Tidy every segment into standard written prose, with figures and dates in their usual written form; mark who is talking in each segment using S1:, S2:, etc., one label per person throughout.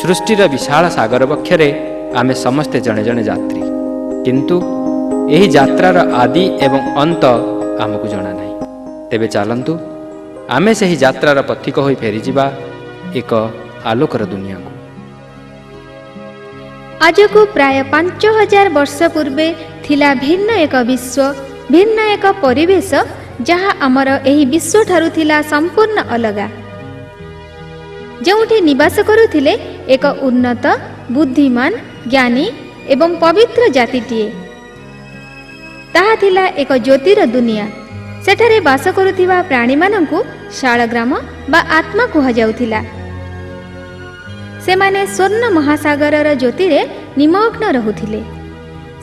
S1: ସୃଷ୍ଟିର ବିଶାଳ ସାଗର ବକ୍ଷରେ ଆମେ ସମସ୍ତେ ଜଣେ ଜଣେ ଯାତ୍ରୀ, କିନ୍ତୁ ଏହି ଯାତ୍ରାର ଆଦି ଏବଂ ଅନ୍ତ ଆମକୁ ଜଣା ନାହିଁ। ତେବେ ଚାଲନ୍ତୁ ଆମେ ସେହି ଯାତ୍ରାର ପଥିକ ହୋଇ ଫେରିଯିବା ଏକ ଆଲୋକର ଦୁନିଆକୁ।
S2: ଆଜକୁ ପ୍ରାୟ 5000 ବର୍ଷ ପୂର୍ବେ ଥିଲା ଭିନ୍ନ ଏକ ବିଶ୍ୱ, ଭିନ୍ନ ଏକ ପରିବେଶ, ଯାହା ଆମର ଏହି ବିଶ୍ୱଠାରୁ ଥିଲା ସମ୍ପୂର୍ଣ୍ଣ ଅଲଗା, ଯେଉଁଠି ନିବାସ କରୁଥିଲେ ଏକ ଉନ୍ନତ, ବୁଦ୍ଧିମାନ, ଜ୍ଞାନୀ ଏବଂ ପବିତ୍ର ଜାତିଟିଏ। ତାହା ଥିଲା ଏକ ଜ୍ୟୋତିର ଦୁନିଆ। ସେଠାରେ ବାସ କରୁଥିବା ପ୍ରାଣୀମାନଙ୍କୁ ଶାଳଗ୍ରାମ ବା ଆତ୍ମା କୁହାଯାଉଥିଲା। ସେମାନେ ସ୍ୱର୍ଣ୍ଣ ମହାସାଗରର ଜ୍ୟୋତିରେ ନିମଗ୍ନ ରହୁଥିଲେ।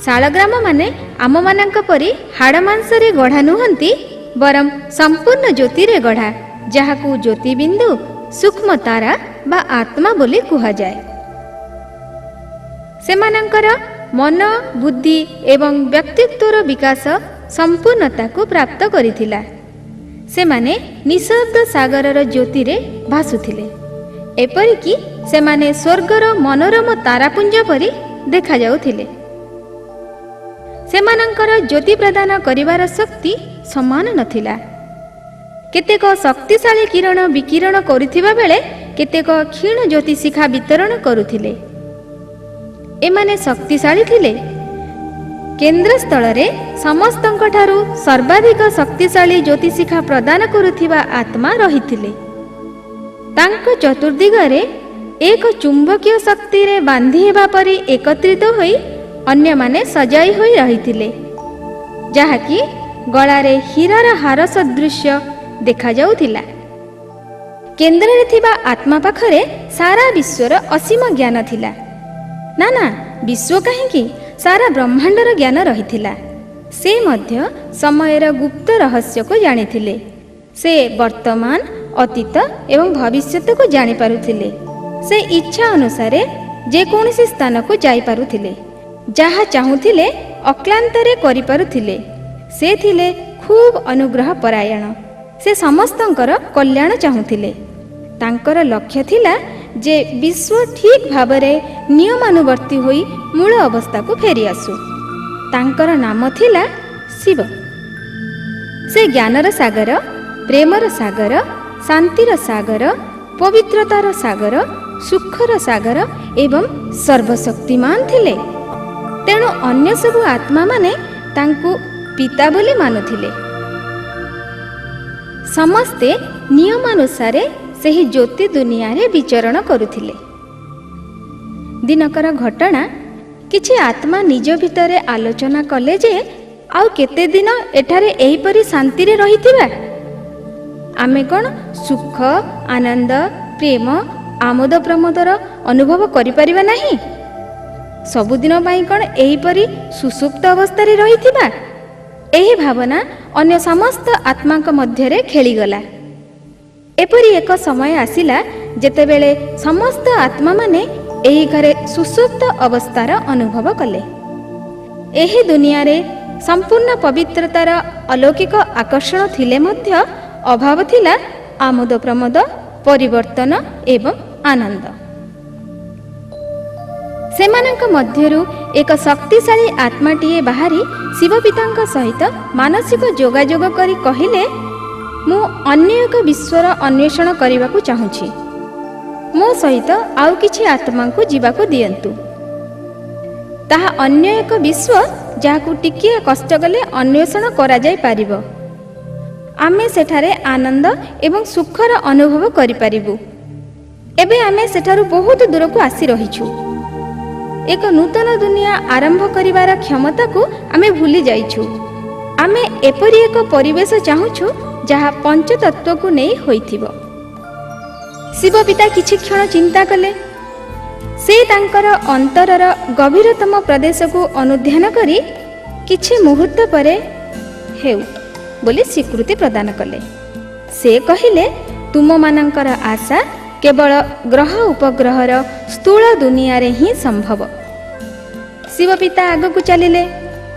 S2: ଶାଳଗ୍ରାମମାନେ ଆମମାନଙ୍କ ପରି ହାଡ଼ ମାଂସରେ ଗଢ଼ା ନୁହନ୍ତି, ବରଂ ସମ୍ପୂର୍ଣ୍ଣ ଜ୍ୟୋତିରେ ଗଢ଼ା, ଯାହାକୁ ଜ୍ୟୋତିବିନ୍ଦୁ, ସୂକ୍ଷ୍ମ ତାରା ବା ଆତ୍ମା ବୋଲି କୁହାଯାଏ। ସେମାନଙ୍କର ମନ, ବୁଦ୍ଧି ଏବଂ ବ୍ୟକ୍ତିତ୍ୱର ବିକାଶ ସମ୍ପୂର୍ଣ୍ଣତାକୁ ପ୍ରାପ୍ତ କରିଥିଲା। ସେମାନେ ନିଶବ୍ଦ ସାଗରର ଜ୍ୟୋତିରେ ଭାସୁଥିଲେ। ଏପରିକି ସେମାନେ ସ୍ୱର୍ଗର ମନୋରମ ତାରାପୁଞ୍ଜ ପରି ଦେଖାଯାଉଥିଲେ। ସେମାନଙ୍କର ଜ୍ୟୋତି ପ୍ରଦାନ କରିବାର ଶକ୍ତି ସମାନ ନଥିଲା। କେତେକ ଶକ୍ତିଶାଳୀ କିରଣ ବିକିରଣ କରୁଥିବା ବେଳେ କେତେକ କ୍ଷୀଣ ଜ୍ୟୋତି ଶିଖା ବିତରଣ କରୁଥିଲେ। ଏମାନେ ଶକ୍ତିଶାଳୀ ଥିଲେ। କେନ୍ଦ୍ରସ୍ଥଳରେ ସମସ୍ତଙ୍କଠାରୁ ସର୍ବାଧିକ ଶକ୍ତିଶାଳୀ ଜ୍ୟୋତିଶିଖା ପ୍ରଦାନ କରୁଥିବା ଆତ୍ମା ରହିଥିଲେ। ତାଙ୍କ ଚତୁର୍ଦିଗରେ ଏକ ଚୁମ୍ବକୀୟ ଶକ୍ତିରେ ବାନ୍ଧି ହେବା ପରି ଏକତ୍ରିତ ହୋଇ ଅନ୍ୟମାନେ ସଜାଇ ହୋଇ ରହିଥିଲେ, ଯାହାକି ଗଳାରେ ହୀରାର ହାର ସଦୃଶ୍ୟ ଦେଖାଯାଉଥିଲା। କେନ୍ଦ୍ରରେ ଥିବା ଆତ୍ମା ପାଖରେ ସାରା ବିଶ୍ୱର ଅସୀମ ଜ୍ଞାନ ଥିଲା। ନା ନା, ବିଶ୍ୱ କାହିଁକି, ସାରା ବ୍ରହ୍ମାଣ୍ଡର ଜ୍ଞାନ ରହିଥିଲା। ସେ ମଧ୍ୟ ସମୟର ଗୁପ୍ତ ରହସ୍ୟକୁ ଜାଣିଥିଲେ। ସେ ବର୍ତ୍ତମାନ, ଅତୀତ ଏବଂ ଭବିଷ୍ୟତକୁ ଜାଣିପାରୁଥିଲେ। ସେ ଇଚ୍ଛା ଅନୁସାରେ ଯେକୌଣସି ସ୍ଥାନକୁ ଯାଇପାରୁଥିଲେ। ଯାହା ଚାହୁଁଥିଲେ ଅକ୍ଲାନ୍ତରେ କରିପାରୁଥିଲେ। ସେ ଥିଲେ ଖୁବ୍ ଅନୁଗ୍ରହ ପରାୟଣ। ସେ ସମସ୍ତଙ୍କର କଲ୍ୟାଣ ଚାହୁଁଥିଲେ। ତାଙ୍କର ଲକ୍ଷ୍ୟ ଥିଲା ଯେ ବିଶ୍ୱ ଠିକ୍ ଭାବରେ ନିୟମାନୁବର୍ତ୍ତୀ ହୋଇ ମୂଳ ଅବସ୍ଥାକୁ ଫେରିଆସୁ। ତାଙ୍କର ନାମ ଥିଲା ଶିବ। ସେ ଜ୍ଞାନର ସାଗର, ପ୍ରେମର ସାଗର, ଶାନ୍ତିର ସାଗର, ପବିତ୍ରତାର ସାଗର, ସୁଖର ସାଗର ଏବଂ ସର୍ବଶକ୍ତିମାନ ଥିଲେ। ତେଣୁ ଅନ୍ୟ ସବୁ ଆତ୍ମାମାନେ ତାଙ୍କୁ ପିତା ବୋଲି ମାନୁଥିଲେ। ସମସ୍ତେ ନିୟମାନୁସାରେ ସେହି ଜ୍ୟୋତି ଦୁନିଆରେ ବିଚରଣ କରୁଥିଲେ। ଦିନକର ଘଟଣା, କିଛି ଆତ୍ମା ନିଜ ଭିତରେ ଆଲୋଚନା କଲେ ଯେ ଆଉ କେତେ ଦିନ ଏଠାରେ ଏହିପରି ଶାନ୍ତିରେ ରହିଥିବା? ଆମେ କ'ଣ ସୁଖ, ଆନନ୍ଦ, ପ୍ରେମ, ଆମୋଦ ପ୍ରମୋଦର ଅନୁଭବ କରିପାରିବା ନାହିଁ? ସବୁଦିନ ପାଇଁ କ'ଣ ଏହିପରି ସୁଷୁପ୍ତ ଅବସ୍ଥାରେ ରହିଥିବା? ଏହି ଭାବନା ଅନ୍ୟ ସମସ୍ତ ଆତ୍ମାଙ୍କ ମଧ୍ୟରେ ଖେଳିଗଲା। ଏପରି ଏକ ସମୟ ଆସିଲା ଯେତେବେଳେ ସମସ୍ତ ଆତ୍ମାମାନେ ଏହି ଘରେ ସୁଷୁପ୍ତ ଅବସ୍ଥାର ଅନୁଭବ କଲେ। ଏହି ଦୁନିଆରେ ସମ୍ପୂର୍ଣ୍ଣ ପବିତ୍ରତାର ଅଲୌକିକ ଆକର୍ଷଣ ଥିଲେ ମଧ୍ୟ ଅଭାବ ଥିଲା ଆମୋଦ ପ୍ରମୋଦ, ପରିବର୍ତ୍ତନ ଏବଂ ଆନନ୍ଦ। ସେମାନଙ୍କ ମଧ୍ୟରୁ ଏକ ଶକ୍ତିଶାଳୀ ଆତ୍ମାଟିଏ ବାହାରି ଶିବପିତାଙ୍କ ସହିତ ମାନସିକ ଯୋଗାଯୋଗ କରି କହିଲେ, ମୁଁ ଅନ୍ୟ ଏକ ବିଶ୍ୱର ଅନ୍ୱେଷଣ କରିବାକୁ ଚାହୁଁଛି। ମୋ ସହିତ ଆଉ କିଛି ଆତ୍ମାଙ୍କୁ ଯିବାକୁ ଦିଅନ୍ତୁ। ତାହା ଅନ୍ୟ ଏକ ବିଶ୍ୱ, ଯାହାକୁ ଟିକିଏ କଷ୍ଟ କଲେ ଅନ୍ୱେଷଣ କରାଯାଇପାରିବ। ଆମେ ସେଠାରେ ଆନନ୍ଦ ଏବଂ ସୁଖର ଅନୁଭବ କରିପାରିବୁ। ଏବେ ଆମେ ସେଠାରୁ ବହୁତ ଦୂରକୁ ଆସି ରହିଛୁ। ଏକ ନୂତନ ଦୁନିଆ ଆରମ୍ଭ କରିବାର କ୍ଷମତାକୁ ଆମେ ଭୁଲି ଯାଇଛୁ। ଆମେ ଏପରି ଏକ ପରିବେଶ ଚାହୁଁଛୁ ଯାହା ପଞ୍ଚତତ୍ତ୍ୱକୁ ନେଇ ହୋଇଥିବ। ଶିବପିତା କିଛି କ୍ଷଣ ଚିନ୍ତା କଲେ। ସେ ତାଙ୍କର ଅନ୍ତରର ଗଭୀରତମ ପ୍ରଦେଶକୁ ଅନୁଧ୍ୟାନ କରି କିଛି ମୁହୂର୍ତ୍ତ ପରେ ହେଉ ବୋଲି ସ୍ୱୀକୃତି ପ୍ରଦାନ କଲେ। ସେ କହିଲେ, ତୁମମାନଙ୍କର ଆଶା କେବଳ ଗ୍ରହ ଉପଗ୍ରହର ସ୍ଥୂଳ ଦୁନିଆରେ ହିଁ ସମ୍ଭବ। ଶିବପିତା ଆଗକୁ ଚାଲିଲେ।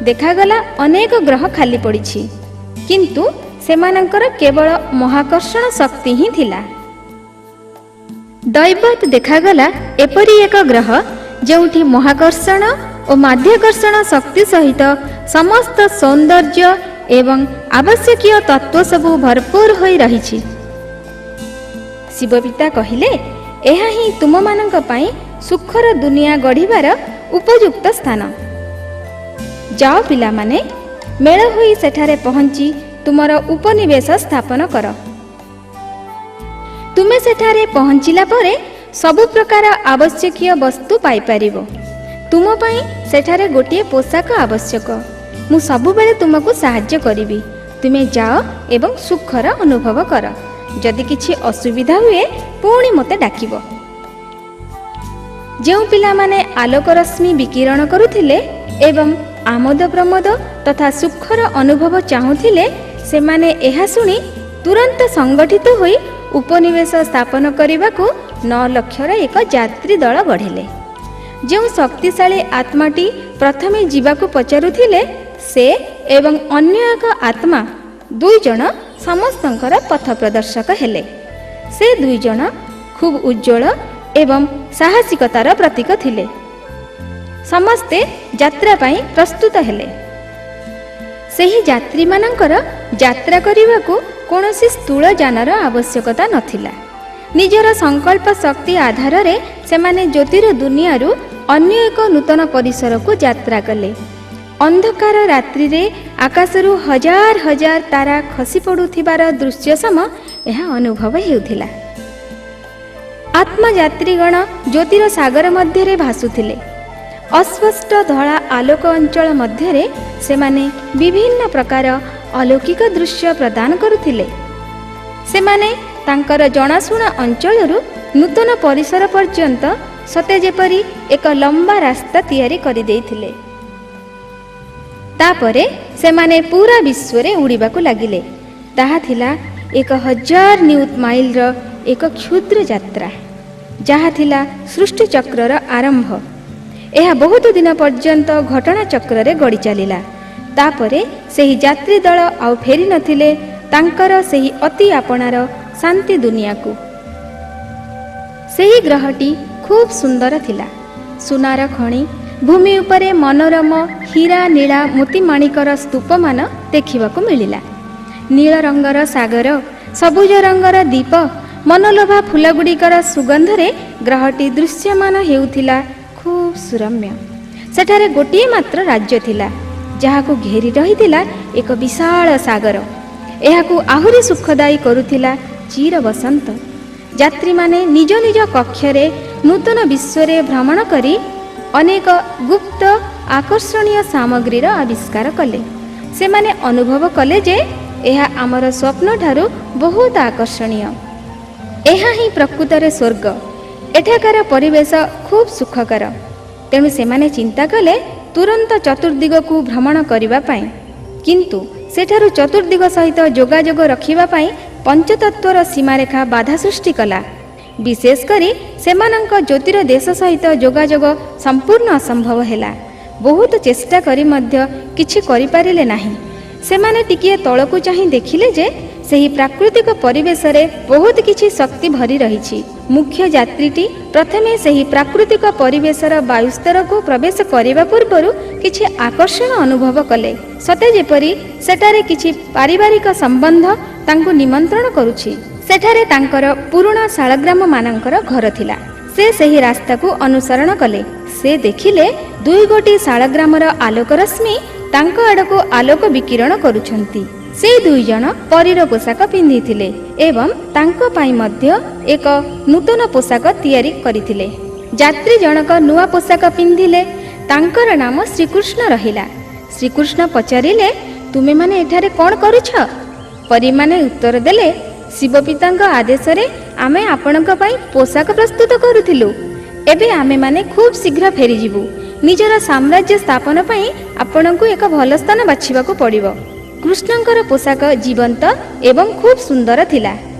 S2: ଦେଖାଗଲା ଅନେକ ଗ୍ରହ ଖାଲି ପଡ଼ିଛି, କିନ୍ତୁ ସେମାନଙ୍କର କେବଳ ମହାକର୍ଷଣ ଶକ୍ତି ହିଁ ଥିଲା। ଦୈବତ୍ ଦେଖାଗଲା ଏପରି ଏକ ଗ୍ରହ, ଯେଉଁଠି ମହାକର୍ଷଣ ଓ ମାଧ୍ୟାକର୍ଷଣ ଶକ୍ତି ସହିତ ସମସ୍ତ ସୌନ୍ଦର୍ଯ୍ୟ ଏବଂ ଆବଶ୍ୟକୀୟ ତତ୍ତ୍ୱ ସବୁ ଭରପୁର ହୋଇ ରହିଛି। ଶିବପିତା କହିଲେ, ଏହା ହିଁ ତୁମମାନଙ୍କ ପାଇଁ ସୁଖର ଦୁନିଆ ଗଢ଼ିବାର ଉପଯୁକ୍ତ ସ୍ଥାନ। ଯାଅ ପିଲାମାନେ, ମେଳ ହୋଇ ସେଠାରେ ପହଞ୍ଚି ତୁମର ଉପନିବେଶ ସ୍ଥାପନ କର। ତୁମେ ସେଠାରେ ପହଞ୍ଚିଲା ପରେ ସବୁ ପ୍ରକାର ଆବଶ୍ୟକୀୟ ବସ୍ତୁ ପାଇପାରିବ। ତୁମ ପାଇଁ ସେଠାରେ ଗୋଟିଏ ପୋଷାକ ଆବଶ୍ୟକ। ମୁଁ ସବୁବେଳେ ତୁମକୁ ସାହାଯ୍ୟ କରିବି। ତୁମେ ଯାଅ ଏବଂ ସୁଖର ଅନୁଭବ କର। ଯଦି କିଛି ଅସୁବିଧା ହୁଏ, ପୁଣି ମୋତେ ଡାକିବ। ଯେଉଁ ପିଲାମାନେ ଆଲୋକ ରଶ୍ମି ବିକିରଣ କରୁଥିଲେ ଏବଂ ଆମୋଦ ପ୍ରମୋଦ ତଥା ସୁଖର ଅନୁଭବ ଚାହୁଁଥିଲେ, ସେମାନେ ଏହା ଶୁଣି ତୁରନ୍ତ ସଂଗଠିତ ହୋଇ ଉପନିବେଶ ସ୍ଥାପନ କରିବାକୁ 9 ଲକ୍ଷର ଏକ ଯାତ୍ରୀ ଦଳ ଗଢ଼ିଲେ। ଯେଉଁ ଶକ୍ତିଶାଳୀ ଆତ୍ମାଟି ପ୍ରଥମେ ଯିବାକୁ ପଚାରୁଥିଲେ, ସେ ଏବଂ ଅନ୍ୟ ଏକ ଆତ୍ମା ଦୁଇ ଜଣ ସମସ୍ତଙ୍କର ପଥ ପ୍ରଦର୍ଶକ ହେଲେ। ସେ ଦୁଇ ଜଣ ଖୁବ୍ ଉଜ୍ଜ୍ୱଳ ଏବଂ ସାହସିକତାର ପ୍ରତୀକ ଥିଲେ। ସମସ୍ତେ ଯାତ୍ରା ପାଇଁ ପ୍ରସ୍ତୁତ ହେଲେ। ସେହି ଯାତ୍ରୀମାନଙ୍କର ଯାତ୍ରା କରିବାକୁ କୌଣସି ସ୍ଥୂଳ ଯାନର ଆବଶ୍ୟକତା ନଥିଲା। ନିଜର ସଂକଳ୍ପ ଶକ୍ତି ଆଧାରରେ ସେମାନେ ଜ୍ୟୋତିର ଦୁନିଆରୁ ଅନ୍ୟ ଏକ ନୂତନ ପରିସରକୁ ଯାତ୍ରା କଲେ। ଅନ୍ଧକାର ରାତ୍ରିରେ ଆକାଶରୁ ହଜାର ହଜାର ତାରା ଖସି ପଡ଼ୁଥିବାର ଦୃଶ୍ୟ ସମ ଏହା ଅନୁଭବ ହେଉଥିଲା। ଆତ୍ମଯାତ୍ରୀଗଣ ଜ୍ୟୋତିର ସାଗର ମଧ୍ୟରେ ଭାସୁଥିଲେ। ଅସ୍ପଷ୍ଟ ଧଳା ଆଲୋକ ଅଞ୍ଚଳ ମଧ୍ୟରେ ସେମାନେ ବିଭିନ୍ନ ପ୍ରକାର ଅଲୌକିକ ଦୃଶ୍ୟ ପ୍ରଦାନ କରୁଥିଲେ। ସେମାନେ ତାଙ୍କର ଜଣାଶୁଣା ଅଞ୍ଚଳରୁ ନୂତନ ପରିସର ପର୍ଯ୍ୟନ୍ତ ସତେ ଯେପରି ଏକ ଲମ୍ବା ରାସ୍ତା ତିଆରି କରିଦେଇଥିଲେ। ତାପରେ ସେମାନେ ପୁରା ବିଶ୍ୱରେ ଉଡ଼ିବାକୁ ଲାଗିଲେ। ତାହା ଥିଲା 1000 ନିୟୁତ ମାଇଲର ଏକ କ୍ଷୁଦ୍ର ଯାତ୍ରା, ଯାହା ଥିଲା ସୃଷ୍ଟିଚକ୍ରର ଆରମ୍ଭ। ଏହା ବହୁତ ଦିନ ପର୍ଯ୍ୟନ୍ତ ଘଟଣା ଚକ୍ରରେ ଗଡ଼ି ଚାଲିଲା। ତାପରେ ସେହି ଯାତ୍ରୀ ଦଳ ଆଉ ଫେରି ନଥିଲେ ତାଙ୍କର ସେହି ଅତି ଆପଣାର ଶାନ୍ତି ଦୁନିଆକୁ। ସେହି ଗ୍ରହଟି ଖୁବ୍ ସୁନ୍ଦର ଥିଲା। ସୁନାର ଖଣି ଭୂମି ଉପରେ ମନୋରମ ହୀରା, ନୀଳା, ମୋତିମାଣିକର ସ୍ତୂପମାନ ଦେଖିବାକୁ ମିଳିଲା। ନୀଳ ରଙ୍ଗର ସାଗର, ସବୁଜ ରଙ୍ଗର ଦ୍ୱୀପ, ମନଲୋଭା ଫୁଲଗୁଡ଼ିକର ସୁଗନ୍ଧରେ ଗ୍ରହଟି ଦୃଶ୍ୟମାନ ହେଉଥିଲା ଖୁବ୍ ସୁରମ୍ୟ। ସେଠାରେ ଗୋଟିଏ ମାତ୍ର ରାଜ୍ୟ ଥିଲା, ଯାହାକୁ ଘେରି ରହିଥିଲା ଏକ ବିଶାଳ ସାଗର। ଏହାକୁ ଆହୁରି ସୁଖଦାୟୀ କରୁଥିଲା ଚିର ବସନ୍ତ। ଯାତ୍ରୀମାନେ ନିଜ ନିଜ କକ୍ଷରେ ନୂତନ ବିଶ୍ୱରେ ଭ୍ରମଣ କରି ଅନେକ ଗୁପ୍ତ ଆକର୍ଷଣୀୟ ସାମଗ୍ରୀର ଆବିଷ୍କାର କଲେ। ସେମାନେ ଅନୁଭବ କଲେ ଯେ ଏହା ଆମର ସ୍ୱପ୍ନଠାରୁ ବହୁତ ଆକର୍ଷଣୀୟ। ଏହା ହିଁ ପ୍ରକୃତରେ ସ୍ୱର୍ଗ। ଏଠାକାର ପରିବେଶ ଖୁବ୍ ସୁଖକର। ତେଣୁ ସେମାନେ ଚିନ୍ତା କଲେ ତୁରନ୍ତ ଚତୁର୍ଦିଗକୁ ଭ୍ରମଣ କରିବା ପାଇଁ। କିନ୍ତୁ ସେଠାରୁ ଚତୁର୍ଦିଗ ସହିତ ଯୋଗାଯୋଗ ରଖିବା ପାଇଁ ପଞ୍ଚତତ୍ତ୍ୱର ସୀମାରେଖା ବାଧା ସୃଷ୍ଟି କଲା। ବିଶେଷ କରି ସେମାନଙ୍କ ଜ୍ୟୋତିର ଦେଶ ସହିତ ଯୋଗାଯୋଗ ସମ୍ପୂର୍ଣ୍ଣ ଅସମ୍ଭବ ହେଲା। ବହୁତ ଚେଷ୍ଟା କରି ମଧ୍ୟ କିଛି କରିପାରିଲେ ନାହିଁ। ସେମାନେ ଟିକିଏ ତଳକୁ ଚାହିଁ ଦେଖିଲେ ଯେ ସେହି ପ୍ରାକୃତିକ ପରିବେଶରେ ବହୁତ କିଛି ଶକ୍ତି ଭରି ରହିଛି। ମୁଖ୍ୟ ଯାତ୍ରୀଟି ପ୍ରଥମେ ସେହି ପ୍ରାକୃତିକ ପରିବେଶର ବାୟୁସ୍ତରକୁ ପ୍ରବେଶ କରିବା ପୂର୍ବରୁ କିଛି ଆକର୍ଷଣ ଅନୁଭବ କଲେ, ସତେ ଯେପରି ସେଠାରେ କିଛି ପାରିବାରିକ ସମ୍ବନ୍ଧ ତାଙ୍କୁ ନିମନ୍ତ୍ରଣ କରୁଛି। ସେଠାରେ ତାଙ୍କର ପୁରୁଣା ଶାଳଗ୍ରାମମାନଙ୍କର ଘର ଥିଲା। ସେ ସେହି ରାସ୍ତାକୁ ଅନୁସରଣ କଲେ। ସେ ଦେଖିଲେ ଦୁଇ ଗୋଟି ଶାଳଗ୍ରାମର ଆଲୋକ ରଶ୍ମି ତାଙ୍କ ଆଡ଼କୁ ଆଲୋକ ବିକିରଣ କରୁଛନ୍ତି। ସେ ଦୁଇ ଜଣ ପରୀର ପୋଷାକ ପିନ୍ଧିଥିଲେ ଏବଂ ତାଙ୍କ ପାଇଁ ମଧ୍ୟ ଏକ ନୂତନ ପୋଷାକ ତିଆରି କରିଥିଲେ। ଯାତ୍ରୀ ଜଣକ ନୂଆ ପୋଷାକ ପିନ୍ଧିଲେ। ତାଙ୍କର ନାମ ଶ୍ରୀକୃଷ୍ଣ ରହିଲା। ଶ୍ରୀକୃଷ୍ଣ ପଚାରିଲେ, "ତୁମେମାନେ ଏଠାରେ କ'ଣ କରୁଛ?" ପରୀମାନେ ଉତ୍ତର ଦେଲେ, "ଶିବପିତାଙ୍କ ଆଦେଶରେ ଆମେ ଆପଣଙ୍କ ପାଇଁ ପୋଷାକ ପ୍ରସ୍ତୁତ କରୁଥିଲୁ। ଏବେ ଆମେମାନେ ଖୁବ୍ ଶୀଘ୍ର ଫେରିଯିବୁ। ନିଜର ସାମ୍ରାଜ୍ୟ ସ୍ଥାପନ ପାଇଁ ଆପଣଙ୍କୁ ଏକ ଭଲ ସ୍ଥାନ ବାଛିବାକୁ ପଡ଼ିବ।" କୃଷ୍ଣଙ୍କର ପୋଷାକ ଜୀବନ୍ତ ଏବଂ ଖୁବ୍ ସୁନ୍ଦର ଥିଲା।